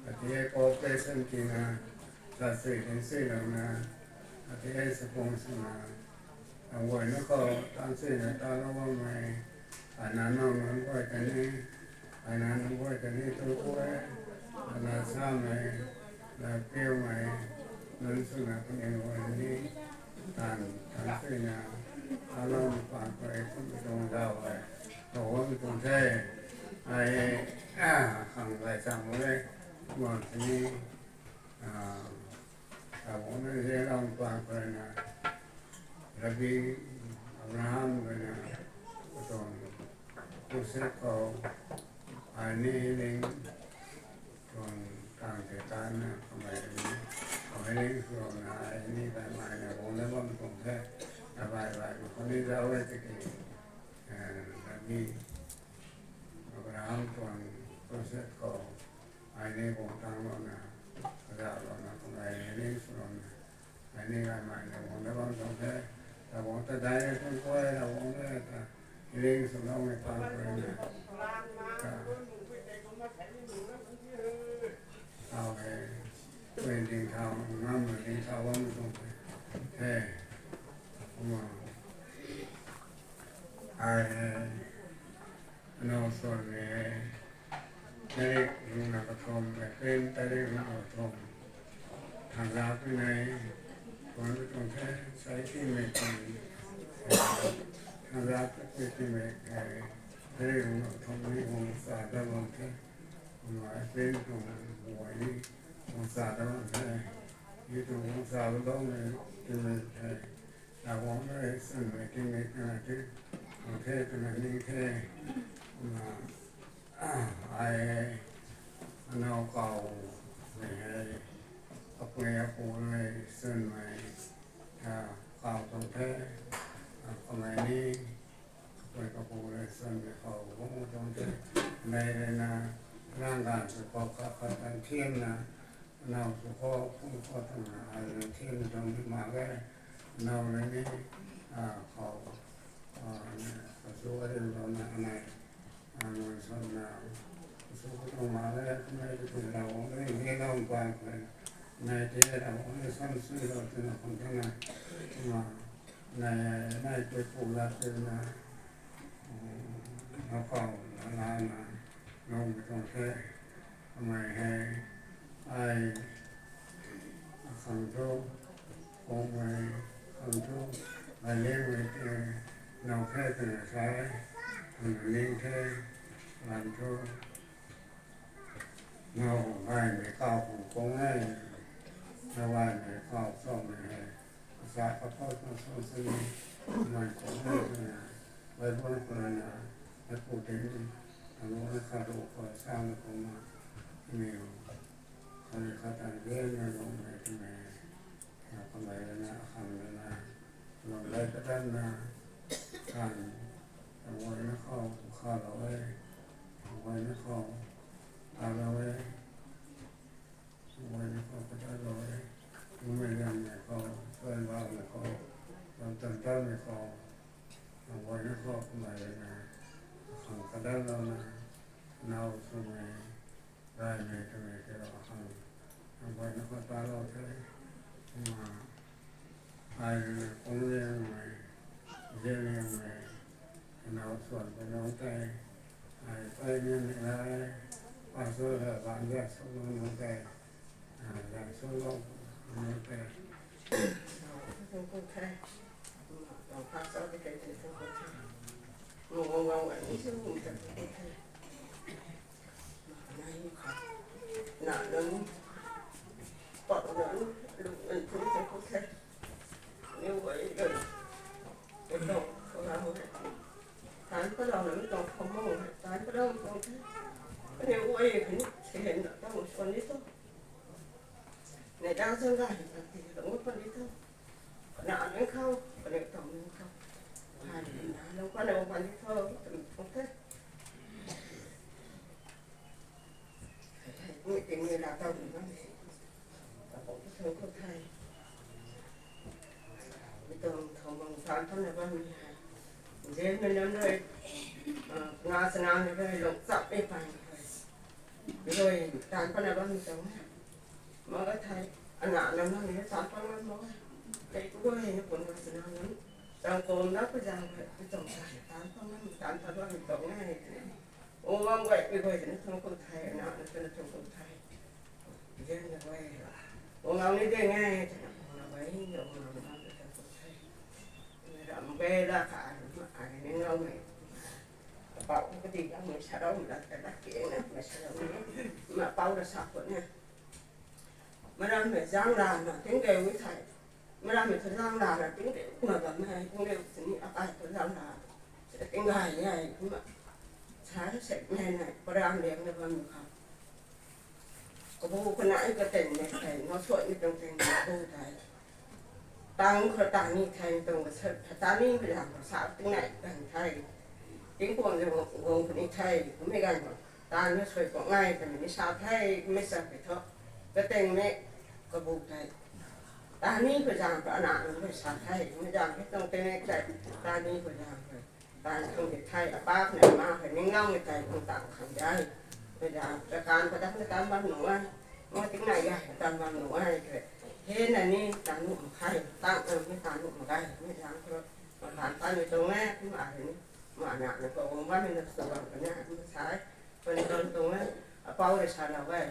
ati e cooperation tina, sa sui din suilouna, ati e support swna, aguayna khou taanv suina talou bammei, ana nunc nunc guay ta ni, ana nunc guay ta ni thuanc ku e, ana samei, Piumei nunc swna kaniw guay ni tan tan suina, alou paan khou ei kum tuang zau e, kaguang tuang the. Ai khang gay chang e, guang sini, a, kaguang na zilou paan khou na, Rabbi Abraham guay na, katuang crusade khou, ai ni ling, tuang tang tei tan na kamei ni, kamei ni swna ai ni baihmei na guang na bam tuang the, na baihmei na khou ni zau e tiki, eh, Rabbi Abraham tuang crusade khou, ai ni guang tang lou na, kazauh lou na, kamei ni swna, ai ni baihmei na guang na bam tuang the, na guang ta dai tuang kuay, na guang na ta, ling swloumei paan khou na, ta, tau hei, kuay ding thau, ngam na ding thau bam tuang the. Kumna, ai, anau suan e, tarik runa kathum, April tarik runa kathum, thangzak pui nei, tuan pui tuang the, sai timei tuang, thangzak pui timei, tarik runa kathum ni guang sa dat bam the, kumna April tuang guay ni guang sa dat bam the, mi tuang guang sa dat bam e, timei the. Ravguangc rui swnmei tingmik twna tu, tuang the twna ning the, kumna, ai, anau kaw, mei hei, apui apu rui swnmei, a, kaw tuang the, a, kamei ni, apui apu rui swnmei kaw guang tuang the, mei rui na, rang ganv sw khou khat khat tan thianna, anau sw khou, phung khou twna, ai rui thianna tuang ni mak ge, anau rui ni, a, khou, a, kasu ariu louna anei, a, nunc swna, kasu khou tuang mak ge, kumna tu Ravguangc rui ni lou paan khou, nai the Ravguangc rui sam swlou twna khang thena, kumna, nai, nai tei pu lat twna, a, nau kaw, na lana, lungmei tuang the, kamei hei, ai, akhang thu, kungmei, khang thu, ai lingmei tei, nau the twna sa e, twna ning the, lan thu, nau gaymei kaw pu kung e, nau gaymei kaw chawmei hei, asa kapou tuang sw sini, mei kung e twna, Bible khou rui na, hei pu tei ni, anu na khat ru khou sa na kumna, aniw, khat ni khat tan zianna lungmei twmei, kamei rui na, akhang rui na, lungmei kadanna, kan, kaguayna khou, khalou e, kaguayna khou, talou e, kaguayna khou, kadalou e, lungmei ganmei khou, suaibamei khou, lam tan tanmei khou, kaguayna khou kamei rui na, akhang kadanlouna, nau swmei, gaymei twmei tei akhang, kaguayna khou talou the, kumna, ai rui na kung liangmei, zianliangmei, kanau suan pui nunc tei, ai pei ni ni lai, pastor hei baan zan sw nunc tei, a, zan sw lou nunc tei, tuang ku the, tuang pastor tei kei tei tuang ku the, mu guang guang gay ni sw nunc tei tuang ku the. Nai kha. Na nunc. Pat nunc. Lu nunc thu thu thu the. Niw guay nunc. Ei tuang khou la hou hei. Tan palou nunc tuang khou mo hei. Tan palou tuang the. Kaniw guay kani. Sehen na tuang suan ni thu. Nei dang sang gay na ti tuang pan ni thu. Kana nunc khou. Kaniw tuang nunc khou. Hai na nunc pan nunc pan ni thu. Tuang the. Hei, hei, mi ting ni la tau ni bam e. Ka kou tu thang khou thei. Mi tuang thang bang tan pan na bam ni hei. Zen na nam rui, a, nga sana ni rui, lung chap ni pan ni hei. Mi rui, tan pan na bam ni tuang e. Ma ka thei, ana nam na ni tan pan na bam e. Tei tu hei ni pun nga sana nam. Tang kou na pa zang hei, mi tuang thei, tan pan na, tan pan na bam ni tuang e. O, wang guay, mi guay, na thang khou thei, na, na, na thang khou thei. Guang lou ni de nge, guang lou e, guang lou ni de nge. Ram ge la kha, ai ni lou me. Pau kati ka me sa rau na ta da ke na me sa rau ni. Ma pau da sa ko na. Marammei zaeng rana tingkeu e thei. Marammei thu zaeng rana tingkeu na bam e, tingkeu sini akai thu zaeng rana. Tingkai e, kumna. Sa sek nai nai, param liang na bam kha. Kabu kanai kateng ne thei, nasuai ni tuang teng kabu thei. Tang khou ta ni thei tuang kasat, ta ni mei zaeng khou sa tingnai kan thei. Tingkuang zang guang kani thei, kummei ganv khou. Ta ni suai kuang ngai kani ni sa thei, kummei sa pui thu. Kateng mei kabu thei. Ta ni khou zaeng khou ana nunc khou sa thei, kummei zaeng khou tuang teng ne thei, ta ni khou zaeng khou. Tan khang di thei, apak na ma hei ning lou ni thei, khang tang khang dai. Mei zaeng, kakan padak na tan bam nuh e. Mo tingnai gay, tan bam nuh e, khe. He na ni, tan nuh mak khe, tang, eh, ni tan nuh mak ge, mei zaeng khou. Ma tan tan ni tuang e, ma hei ni. Ma na, na khou, ma ni na sa bam ka na, ma sa e. Puni tuang tuang e, apou rui sa lou e.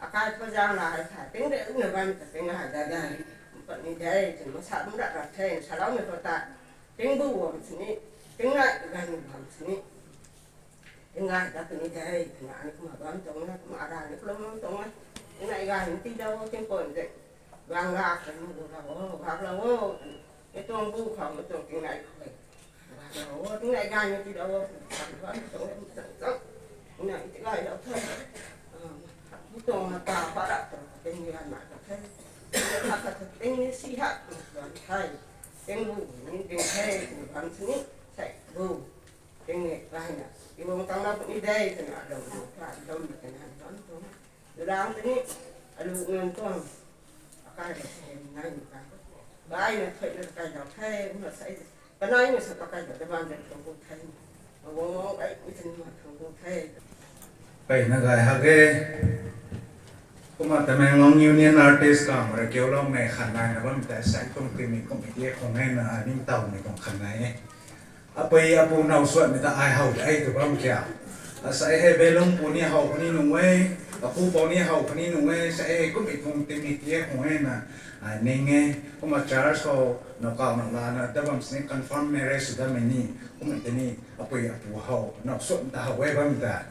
Akai pa zaeng la hei sa, ting de, na bam ta ting hei da da. Puni de, tin ma sa bam rat rat the, sa lou ni khou ta. Ting bu bam sini, ting nai gay ni bam sini. Ting nai ta puni de, na ni kumna bam tuang e, kumna ra ni kumna bam tuang e. Ting nai gay ni ti da o, ting pon de. Gang gak kan mu gu lou o, gak lou o. Mei tuang bu khou, mei tuang ting nai khou. Gak lou o, ting nai gay ni ti lou o. Gak lou o, ting nai ti gay lou the. Mei tuang na ta pa rak tuang ting ni gay na ta the. Khat khat ting ni si hat, tuang the. Ting bu ni ting the, ting bam sini, sai bu. Ting ni gay na. I bam tang lou ni de, ting na dam, dam, dam, ting na dam, dam. Dang tini, alu ngan tuang. Akai rui sa hei nai ni ta. Bai na thei na kai dau the, na sa e. Kanai na sa ta kai dau, da bam de tuang bu the. Wang wang ai, mi tini ma tuang bu the. Pei na gay ha ge. Kumna Tamenglong Union Artist Congress kiu lou mei khan nai na bam ta sai tuang timi committee khou nai na, ning tau mei tuang khan nai e. Apui apu now suatmei ta ai how de tu bam kia. Asai hei Belung pu ni how kani nung e, apu pou ni how kani nung e, sai hei kummei tuang timi ti e khung e na, ai ning e, kumna church khou now kau now lana, da bam sini confirm marriage sw damei ni, kummei tini, apui apu how, now suatmei ta how e bam ta.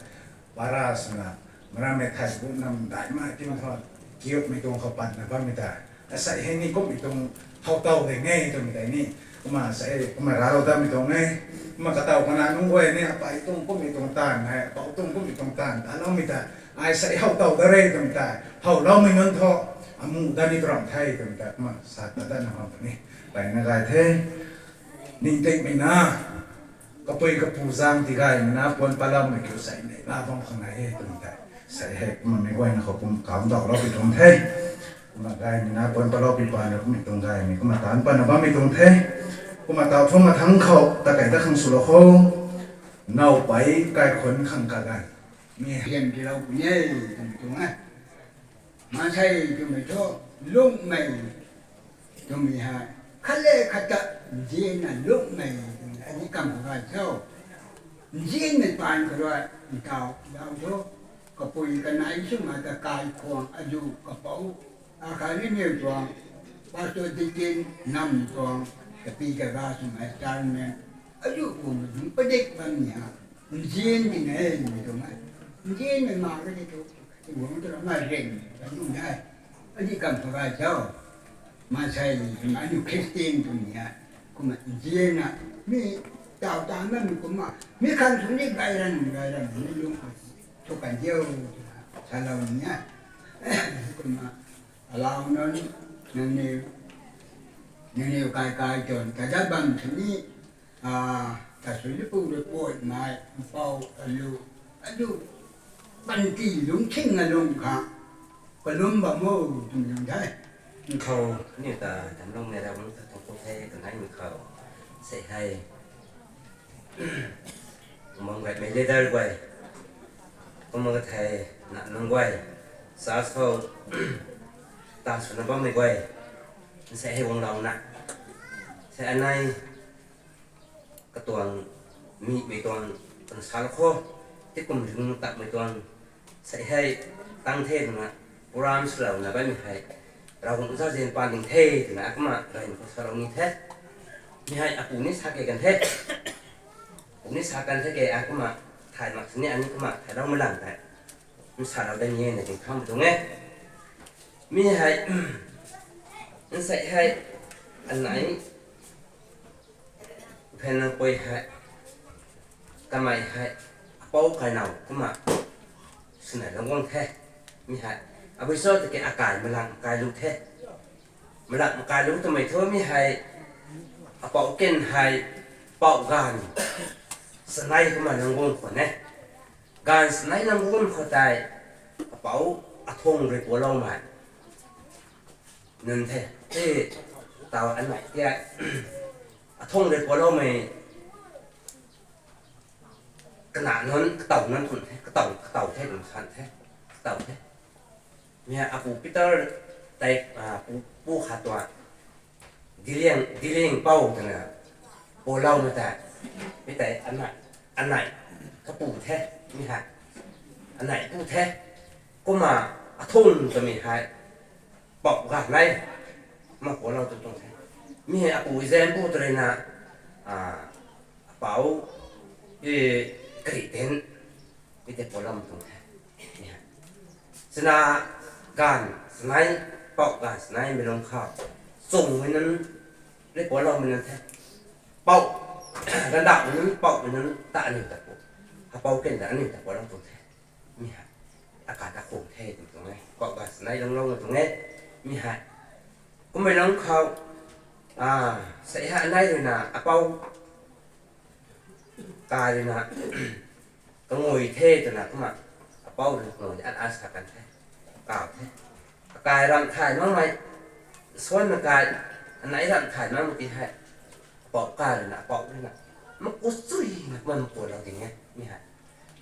Para swna, marammei thai bu nam dai ma tim khou, kiupmei tuang khou patna bammei ta. Asai hei ni kummei tuang how tau de nge twmei tei ni. Kumna sai, kumna ralou damei tuang e. Kumna kataw kana nunc guay ni, apai tuang kummei tuang taanv hei, apou tuang kummei tuang taanv, ta loumei ta. Ai sai how tau da re twmei ta. How loumei nunc thu, amu dat ni turam the twmei ta. Kumna sa ta dat na how ta ni. Pei na gay the. Ning tei mei na. Kapui kapu zaeng ti gaymei na puan paloumei kiu sai nei la bam khang nai e twmei tei. Sai hei kumna mei guayna khou kum kam dau lou pi tuang the. Kumna gaymei na puan palou pi pan na kummei tuang gaymei kumna taanc pan na bammei tuang the. Kumna tau thum mathangc khou ta kai ta khang swlou khou. Now pei kaikhunc khang kaganv. Mi hiam tilou puni e twmei tuang e. Maansei twmei thu, lungmei twmei hei, khat le khat ta nzianna lungmei twmei, aniu kam khou gay cho. Nzianmei paan khou rui, ntau, lau thu, kapui kanei swmei ta kaikhwang, azu, kapou, akhatni niw tuang, pastor, deacon, nam tuang, kapi kaga swmei, chairman, azu kumei dungc padik bammei ha, nzian di nai mei tuang e. Nzianmei mak ka di thu, guang tu ramei ring, aniu nai. Aniu kam khou gay cho. Maansei, aniu Christian twmei e. Kumna nzianna, mi taw ta namei kumna, mi khang sw ni gay ran, gay ran, mi lung khou, thu kan diu, twna salou ni e. Kumna, alau nunc, nangniw, nangniw kai kai tuang, ta dat bam sini, a, ta sui ni pu rui puatmei, mpou, alu, alu, panty lungcthingna lung kha, kalum bam o, twmei lung the. Khou, aniu ta, Damloumei Ravguangc ta thuancku the, kaneimei khou, sei hei. Bam gaymei leader guay, kumna kathei, na nunc guay, church khou, ta swna bammei guay, sei hei guanglouna, sei anei, katuang, mimei tuang, kan salou khou, tikum ring takmei tuang, sei hei, tang the twna, Program swlouna bammei hei Ravguangc zauzian paan ding the twna kumna rey khou salou ni the. Mi hei apu ni sa ke kan the. Apu ni sa kan the ke, a kumna thay mak sini ani kumna thaylou malang tei nsalou dat ni e na ding khang tuang e. Mi hei, nsei hei, anei, phen nang pui hei, kamei hei, apou kainow kumna swna lungc guang the. Mi hei, abui cho tiki akai malang kai lu the. Malang kai lu twmei thu mi hei, apou ken hei, pou ganv chanei kumna lungc guang khwan e. Ganv chanei lungc guang khou tei, apou athung rui pualoumei nunc the. Ti, taw anei ti, athung rui pualoumei kana nunc, katow nunc twn the, katow, katow the, twn san the, katow the. Mi hei apu Peter tei, a, pu, pu khat tuang, Diliang, Diliang pou twna pualoumei tei, mi tei anei, anei kapu the, mi hei, anei pu the, kumna athung twmei hei, pou ganv nei, kumna pualou tu tuang the. Mi hei apu Izanpu tw ruina, a, apou, e, Kri ten, mi tei pualou tuang the. Mi hei, chana ganv chanei, pou ganv chaneimei lungc khou, chungmei nunc rui pualoumei nunc the. Pou, randauhmei nunc, poumei nunc ta aniu ta pu, apou ken ta aniu ta pualou tuang the. Mi hei, akai ta khung the twmei tuang e, pou ganv chanei lungclou tuang e. Mi hei, kummei lungc khou, a, sei hei anei ruina apou kai ruina, kangui the twna kumna, apou rui kangui at at sa kan the, kaw the. Akai ramh thay makmei, suanna kai, anei ramh thay makmei ti hei, apou kai ruina, apou ruina, maku chuina kumna makualou ding e, mi hei.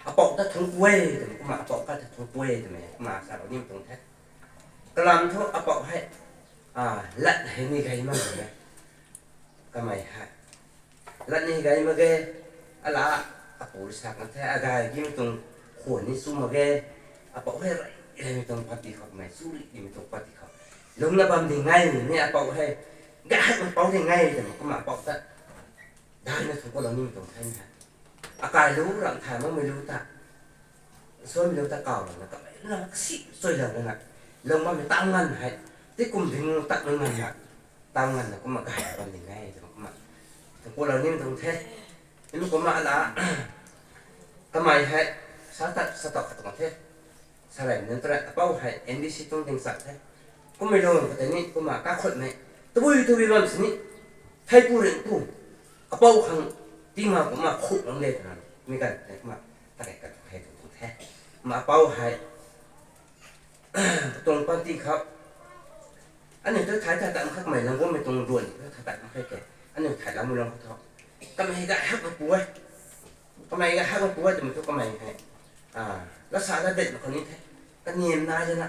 Apou ta thungc pui e twmei kumna, apou kai ta thungc pui e twmei kumna salou nimei tuang the. Kalam thu apou hei, a, lat hei ni gay mak e. Kamei hei, lat ni gay mak ge, ala, apu rui sa kan the, agay gimei tuang khwan ni chu mak ge, apou hei rey, reymei tuang party khou kamei, chu ri, reymei tuang party khou lungcna bam ding e, ni apou hei, gay hakmei pou ding e twmei kumna apou ta daina thungc kualou nimei tuang the ni hei. Akai lu, ramh thay makmei lu ta, suanmei lu ta kawlouna, kamei na kasi chuilou lana, lung bammei taw nganv hei, ti kum ding takmei nganv na, taw nganv na kumna gay bam ding e twna kumna thungc kualou nimei tuang the. Nimei kumna ala, kamei hei, sa tat, sa tat khat tuang the. Sa rey nunc tei apou hei N D C tuang ding chak the. Kummei lung khou tei ni kumna kakhutmei, tabui tabui bam sini, theipu ringpu, apou khang tingma kumna khuk lang de twna, mi ganv tei kumna, ta kei kan hei tuang tuang the. Kumna apou hei, tuang party khou, aniu tu thay thay tat mak khe, kamei lungc guangmei tuang ruan thay tat mak khe ke, aniu thayloumei lung khou thu, kamei hei gay hakmei pu e. Kamei gay hakmei pu e twmei thu kamei hei, a, lasa ta detmei khou ni the. Kaniam nai dana,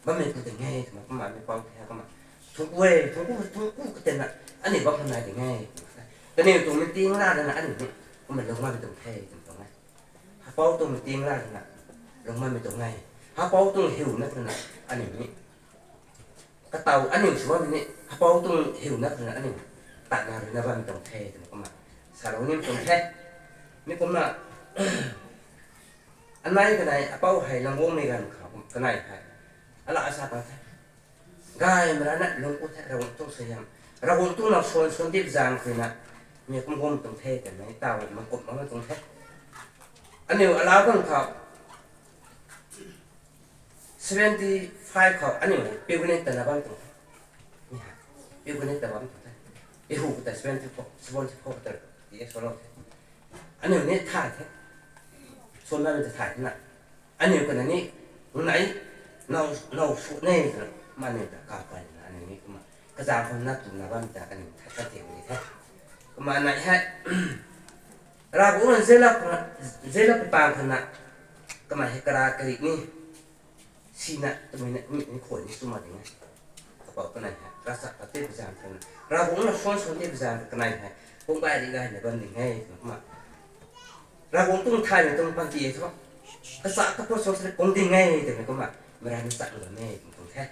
bammei pu ding e twna kumna mi pou the kumna, thungc ku e, thungc ku, thungc ku katenna, aniu bam khang nai ding e twna, kaniw tuang meeting la dana aniu ni, kumna lungc bammei tuang the twmei tuang e. Apou tuang meeting la dana, lungc bammei tuang e. Apou tuang hiuna twna, aniu ni, katow aniu sw bammei ni, apou tuang hiuna twna aniu tatna ruina bammei tuang the twna kumna salou nimei tuang the. Mi kumna, anei kanei apou hei lungc guangmei ganv khou kanei hei, ala sa kan the. Gaymei rana lungc ku the, Ravguangc tuang suaihiam, Ravguangc tuang now suan suan dip zaeng khou na, mi kum guang tuang the twmei taw mak kum makmei tuang the. Aniu alau ganv khou, seventy five khou aniu hei pilgrimage tana bam tuang the. Mi hei, pilgrimage ta bam tuang the. Ihu khou ta seventy four, seventy four khou ta, ti e swlou the. Aniu ni thay the. Suan bammei ta thay the na. Aniu kana ni, nai, now, now sw ne twna, ma aniu ta kapay na aniu ni kumna, kazanc khou na twna bam ta aniu thay kan ti ni the. Kumna nai hei, Ravguangc na zela, zela patang khana, kamei hei kara karik ni, sina twmei na mi ni khwan ni sw mak ding e. Kapou kanei hei ravchap pat tei pui zaeng khana, Ravguangc na suan suan tei pui zaeng kanei hei, kum gay ri gayna bam ding e twna kumna, Ravguangc tuang thaymei tuang panty e thu, kasa kapou suan suan kung ding e twmei kumna, Ran chak lou ne, kum tuang the.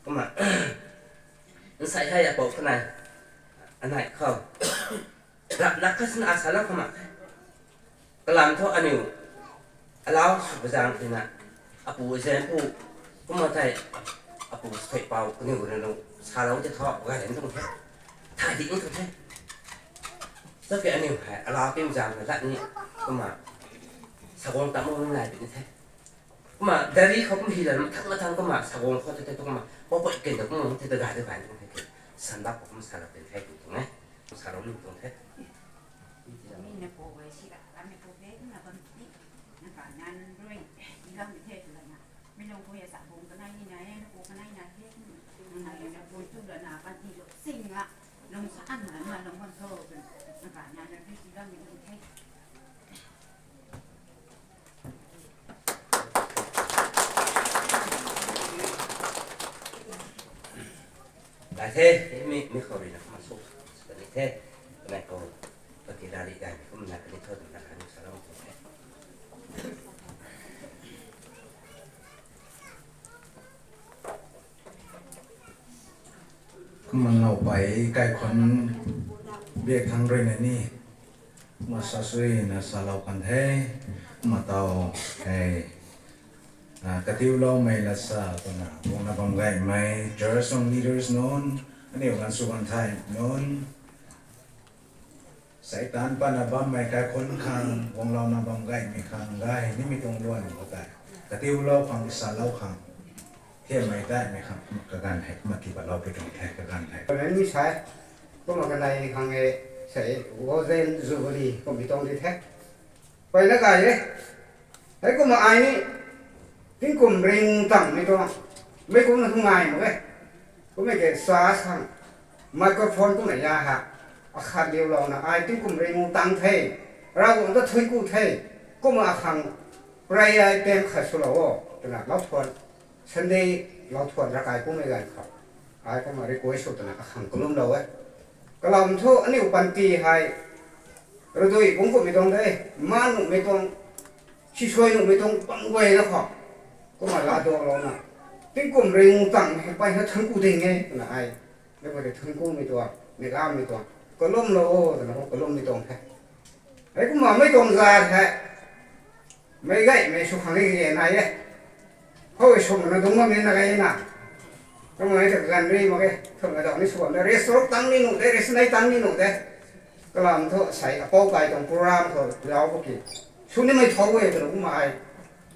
Kumna, nsai hei apou kanei, anei khou. Rap lak kha sina a salou khou mak the. Kalam thu aniu, alau sw pazang tina, apu azan pu, kumna tei, apu sui pau kaniw rui nu, salou ti thu, gay lan tuang the. Thay di tuang the. Sa ke aniu hei, alau pim zang na lat ni, kumna, saguang tam mo nai pi ni the. Kumna, dari khou kum hi lan, mathang mathang kumna, saguang khou te te kumna, pau pau ken ta kumna, te te gay te gay tuang the. Sandak khou kum salou tin the tuang e. Salou ni tuang the. Mi na po wei si la, la mi po pe na bam ti. Na ka nan rui, i lam mi the tu la na. Mi lung ko ya sa bung kanei ni na e, na po kanei na the. Na na na po tu la na kan ti lo sing la. Lung sa an la na lung wan tho. Na ka nan rui si lam mi lung the. Lai the, mi, mi khou rui na kumna suk, suk ni the, kanei khou, pati rari gay, kumna kani thot na kani salou tuang the. Kumna nau pei kaikhun biak thang rui na ni, kumna sasui na salou kan the, kumna tau hei, ah, katiuloumei lat sa twna guangna bam gaymei church tuang leaders nunc, aniu ganv sw ganv thei nunc, Seitaan patna bammei kaikhun khang, guanglouna bam gaymei khang, gay nimei tuang luan khou tei, katiulou khang, salou khang, thiammei taimei khang, kaganv hei, kumna tii patlou pi tuang the, kaganv hei. Kaganv ni sai, kumna kanei khang e, sei, Golden Jubilee, kummei tuang di the. Peyna gay e. Hei kumna ai ni, tingkum ring tangmei tuang, mei kumna thu ngai mak e. Kummei ke sa khang, microphone kumna ya ha, akhat liulouna ai tingkum ring tang the, Ravguangc ta thuanc ku the, kumna akhang, pray ai pam khat swlou o, twna lau thuan, Sunday lau thuan rakai kummei ganv khou, ai kumna request sw twna akhang kalumlou e. Kalam thu aniu panty hei, radui bungc kummei tuang de, ma nuhmei tuang, sisuai nuhmei tuang bam guayna khou, kumna laa duaklouna, tingkum ring tangmei hei peyna thuanc ku ding e twna ai, meic guay rui thuanc kumei tuang, neihlamei tuang, kalumlou o twna khou kalummei tuang the. Hei kumna mei tuang zat hei, meic gaymei sw khang e nai e. Khou e swmna dungc bammei na gay na. Kumna ta kaganv ri mak ge, thumna dau ni sw bam de, restaurant tang ni nuh de, restaurant tang ni nuh de. Kalam thu sei apou kai tuang program khou zauc khou ki, sw nimei thou e twna kumna ai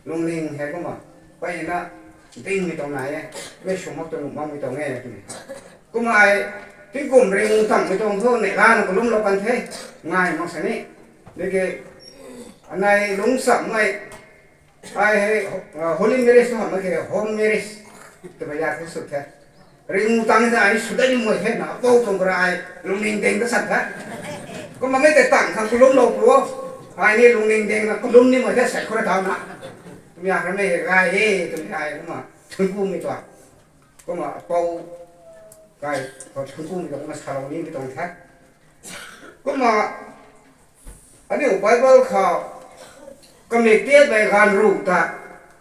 lungning hei kumna, peyna dingmei tuang nai e, mei sw mak tu nuh makmei tuang e twmei. Kumna ai, tingkum ring tangmei tuang thu neihlana kalumlou kan the, ngai mak sa ni. Diki, anei lungcsamhmei, ai hei, ah, holy marriage tu hamh mak khe, home marriage twmei ya thu sw the. Ring tang the ai sw dat ni mei the na, apou tuang kara ai lungning ding ta san the. Kumna mei tei tang khang kalumlou pu o, ai ni lungning ding na kalum ni mei the sei khou ra thau na. Twmei ya kha mei gay e, twmei ai kumna thuanc kumei tuang. Kumna apou kai khou thuanc kumei tuang kumna salou nimei tuang the. Kumna aniu Bible khou kamik tiatmei ganv ruh ta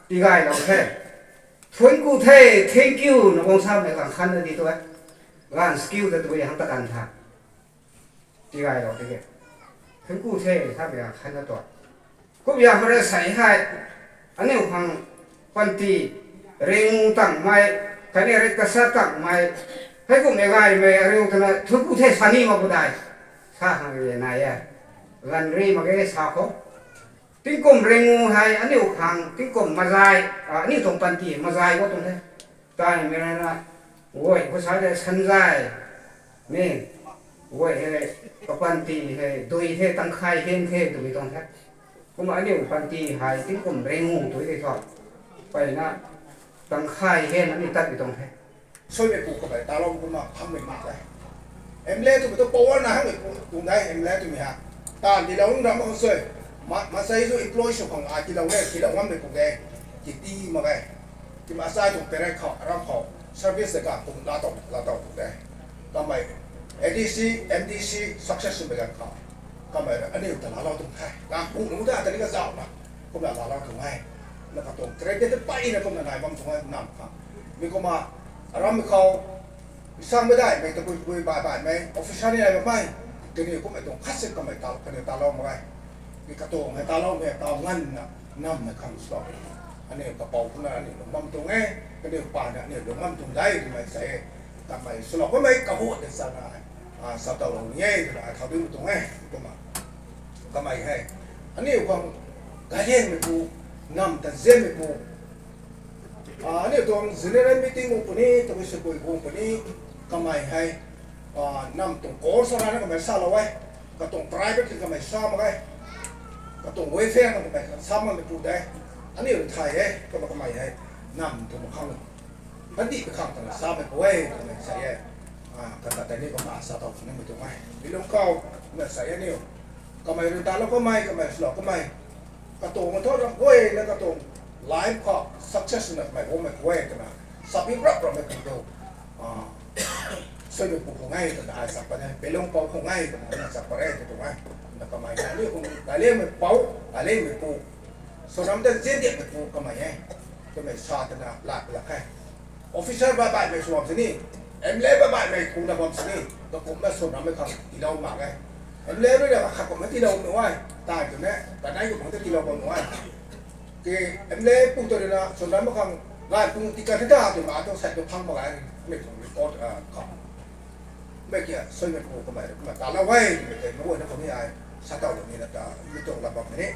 tigaylou the. Thuanc ku the, thank you, na guang samei ganv khan na di tu e. Ganv skill ta tu e hang ta kan tha. Tigaylou tiki, thuanc ku the samei ganv khan na tuang. Kumna khou rui sei hei, aniu khang panty, ring tangmei, khatni rik kasa tangmei, hei kumna gaymei ariu twna thuanc ku the sa ni mak pu dai, sa khang e nai e. Ganv ri mak ge sa khou. Tingkum ringu hei aniu khang, tingkum mazai, ah, aniu tuang panty mazai khou tuang the. Taimei rana, guay khou sa de sanzai, ni, guay hei, kapanty hei dui the, tangkhay hen the twmei tuang the. Kumna aniu panty hei tingkum ringu tu tei thu, peyna tangkhay hen aniu tatmei tuang the. Suaimei pu kamei talou kumna hangmei mak e. MLA twmei tu power na hangmei pu tuang de, MLA twmei ha. Taanv tiilou ram mak khang sui. Ma, maansei zu employ sw khang ai tiilou le, tiilou ngammei pu de. Kiti mak e. Tima achai tuang parade khou, aram khou, service de ka kum laa tow, laa tow pu de. Kamei, ADC, MDC, success swmei ganv khou, kamei aniu ta laalou tuang the. Ganv pu nunc ta tani kazauhna, kumna laalou tuang e. Na katuang credit ta peyna kumna nai bam tuang e nam khang. Mi kumna, aram khou, sang mei daihmei, tabui tabui baih baihmei, officer ni nai bammei, kaniw kummei tuang khat si kamei ta, kaniw talou mak e. Mi katuang hei taloumei, taw nganvna, nam hei khang swlou. Aniu kapou kumna aniu lung bam tuang e, kaniw paan aniu lung bam tuang de, twmei sa e, kamei swlou bammei kahu de sana, a, sa taw lou ni e, twna ai thau dui tuang e, kumna. Kamei hei. Aniu khang gayliangmei pu, nam ta zianmei pu. A, aniu tuang general meeting guang puni, tabui sipui guang puni, kamei hei, a, nam tuang course rana kamei salou e, katuang private kamei sa mak e, katuang welfare na kamei sa makmei pu de, aniu thay e, kumna kamei hei, nam tuang khang, kandih khang twna samei pu e, twna sa e, a, kata tei ni kumna sa taw puni mei tuang e, mi lung khou, kumna sa e aniu, kamei rui talou kamei, kamei swlou kamei, katuang ma thu ram guay na katuang life khou success na kamei guangmei pu e, twna, sabi rap rapmei pu tu, a, suaimei pu khou ngai twna ai sak pat e, pelung pou khou ngai twna ai sak pat e, tw tuang e. Na kamei na ni kum gayliangmei pou, gayliangmei pu, swnam ta ziandiakmei pu kamei e, twmei sa twna lat lak khe. Officer baih baihmei sw bam sini, M L A baih baihmei kuna bam sini, kakumna swnammei khang tiilou mak e. M L A rui na kakhat kumna tiilou nuh e, tai twna, kanei kumna tiilou bam nuh e. Ke M L A pu tu rui na, swnammei khang, ngai pu ticket ta twna tu sai tu phang mak e, mei tuang record, a, khou. Mei kia, suaimei pu kamei, kumna talou e, mei tei, mei guay na khou ni ai, sa taw lou ni na ta, mi tuang lat bam ni.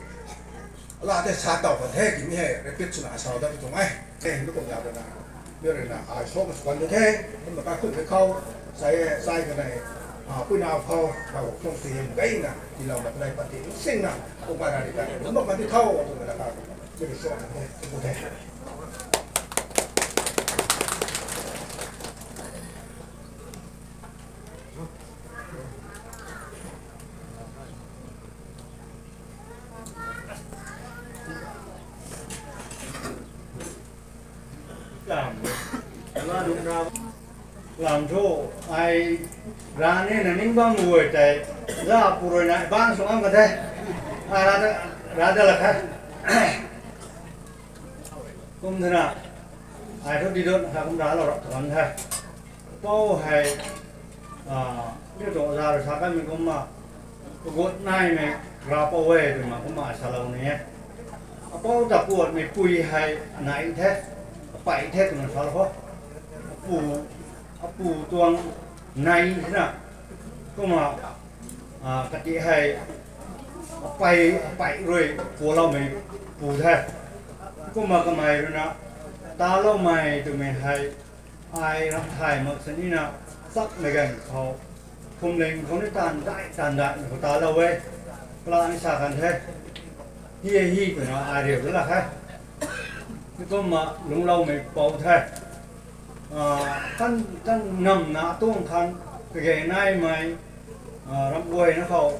Ala tei sa taw kan the, kimi hei, repeat swna sa dat tuang e. E, mi kum ya rui na, mi rui na, ai so ka sw kan the, kumna kaikhunc mei khou, sai, sai kanei, a, puina khou, Ravguangc tuang suaihiam gayna, tiilou na kanei panty singna, kumna rari kanei, kumna panty thau, kumna la ka, mi rui so kan the, kum the. Lam thu, ai, rani na ning bam guay tei, za pu rui na, bang sung am ka the. Ai, ra da, ra da la kha. Kum thena, ai thu di dot kha kum ra lou rap tuang the. Pou hei, a, ni tuang za rui sa kanmei kumna, kagut naimei, ra pou e twna kumna salou ni e. Apou ta puatmei pui hei, anei the, apei the twna salou kho. Apu, apu tuang nei thena, kumna, a, kati hei, apei, apei rui, pualoumei pu the. Kumna kamei rui na, taloumei twmei hei, ai ram thay mak sini na, chakmei ganv khou, Phuamling khou ni taanv dai, taanv daimei khou talou e, kala ni sa kan the, hi e hi twna ai riu la khe. Mi kumna lungcloumei pou the. A, kan, kan namna tuang khang, kage naimei, a, ram guayna khou,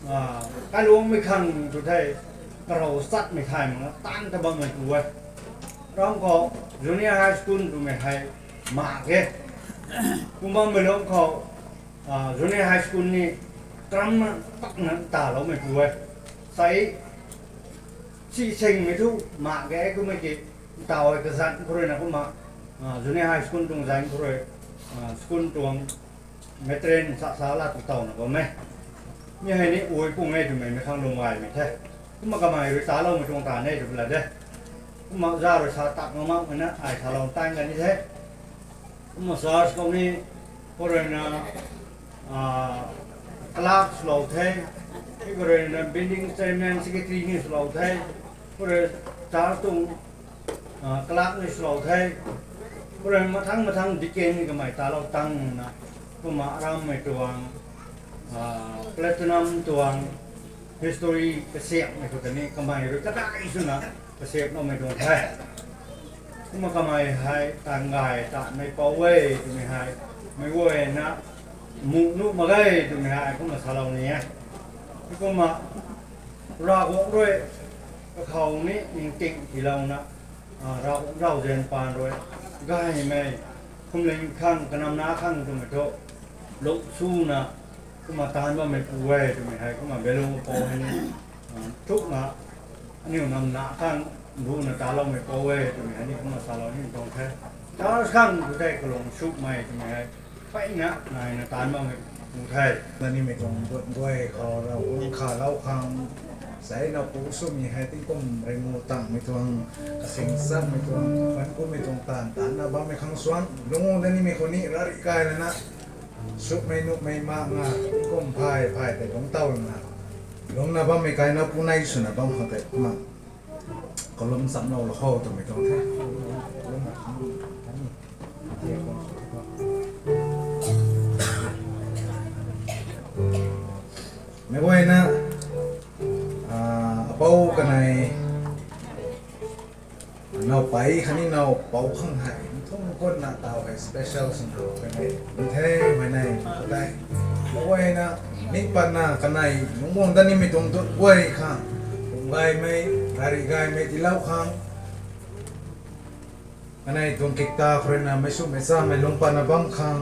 a, kailuangmei khang tu the, karou satmei thay mak na, taanv ta bammei pu e. Ram khou, junior high school twmei hei, mak e. Kum bammei lung khou, a, junior high school ni, karamna, pakna taloumei pu e. Sai, si singmei thu, mak e kummei ki, taw e kazanc khou rui na kumna, a, junior high school tuang zanc khou rui, a, school tuang matron sa sa la tu tawna bam e. Mi hei ni ui pung e twmei mei khang lung gaymei the. Kumna kamei rui taloumei tuang ta ne tw la de. Kumna za rui sa tak mak makmei na ai salou tan kan ni the. Kumna church khou ni, khou rui na, a, clerk swlou the, khou rui na building chairman, secretary ni swlou the, khou rui church tuang, a, clerk ni swlou the, khou rui mathang mathang deacon ni kamei talou tangna, kumna arammei tuang, a, platinum tuang, history kasiamhmei khou ta ni kamei rui kadai swna kasiamhloumei tuang the. Kumna kamei hei taanv gay tanmei pou e twmei hei, meic guayna muh nuh mak ge twmei hei kumna salou ni e. Kumna Ravguangc rui kakhou ni ningting tiilouna, a, Ravguangc zauzian paan rui gaymei, phuamling khang, kanamna khang twmei thu lungc suna, kumna taanv bammei pu e twmei hei kumna belung pou hei ni, a, thukna, aniu namna khang Buna taloumei pou e twmei hei ni kumna salou ni tuang the. Church khang tu tei kalung sukmei twmei hei mpeyna naina taanv makmei pu the. Nanimei tuang duan guay khou Ravguangc khalou khang, sai now pu swmei hei tingkum ringu tangmei tuang, kasing chanmei tuang, phan kummei tuang taanv taanna bammei khang suang lung o. Nanimei khou ni rari kai lana, sukmei nuhmei ma nga tingkum phay phay tei lungc tow lana, lungna bammei kai now pu nei swna bam khang tei kumna kalum chamlou lou kho twmei tuang the. Meic guayna, apou kanei, now pei khatni now pou khang hei nthung kunna taw hei special swna kanei ni the, huayney khou tei. Meic guayna, ning patna kanei lungc guang dat nimei tuang duan guay khang, kum gaymei, rari gaymei tiilou khang, kanei tuang kikta khou ruina meic sumei chamei lungc patna bam khang,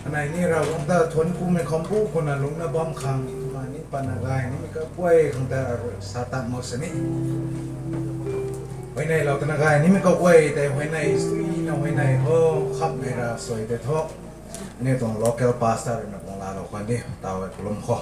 kanei ni Ravguangc ta thuanc kumei kham bu khou na lungcna bam khang, kumna ning patna gay nimei kaguay khang ta rui sa tan mak sini. Huayneylou tana gay nimei kaguay tei huayney suina huayney ho, khamhmei ravsuai tei thu, aniu tuang local pastor ruina guang laalou khwan ni taw e kalum kho.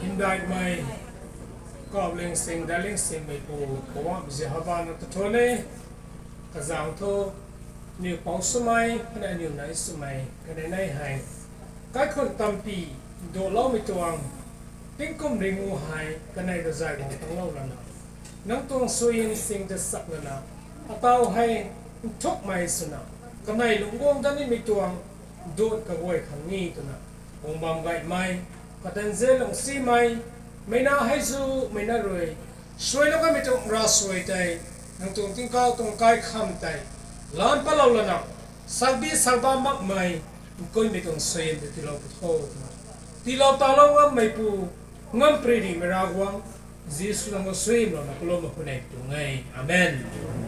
Hymdaihmei, kau lingsing, daic lingsingmei pu, Poubauhmei Jihova nang ta thuan e. Kazauh thu, aniu pou swmei khatni aniu nei swmei kanei nei hei, kaikhun tampi duloumei tuang tingkum ringu hei kanei ta zay guang tanglou lana, nang tuang suaihiam sing ta sak lana, ataw hei nthukmei swna, kanei lungc guang dat nimei tuang duan kaguay khang ni twna, guang bam gaymei, katan ze lungsimei, meic na hei zu, meic na rui suailou kanmei tuang ravsuai tei, nang tuang tingkauh tuang kaikham tei, lam patlou lana, sakdi sakba makmei, nkunmei tuang suaihiam tei tiilou pu tho twna, tiilou talou ngammei pu, ngam pridimei Ravguangc, Jisu nang khou suaihiamlouna kalum mak khou nei tuang e. Amen.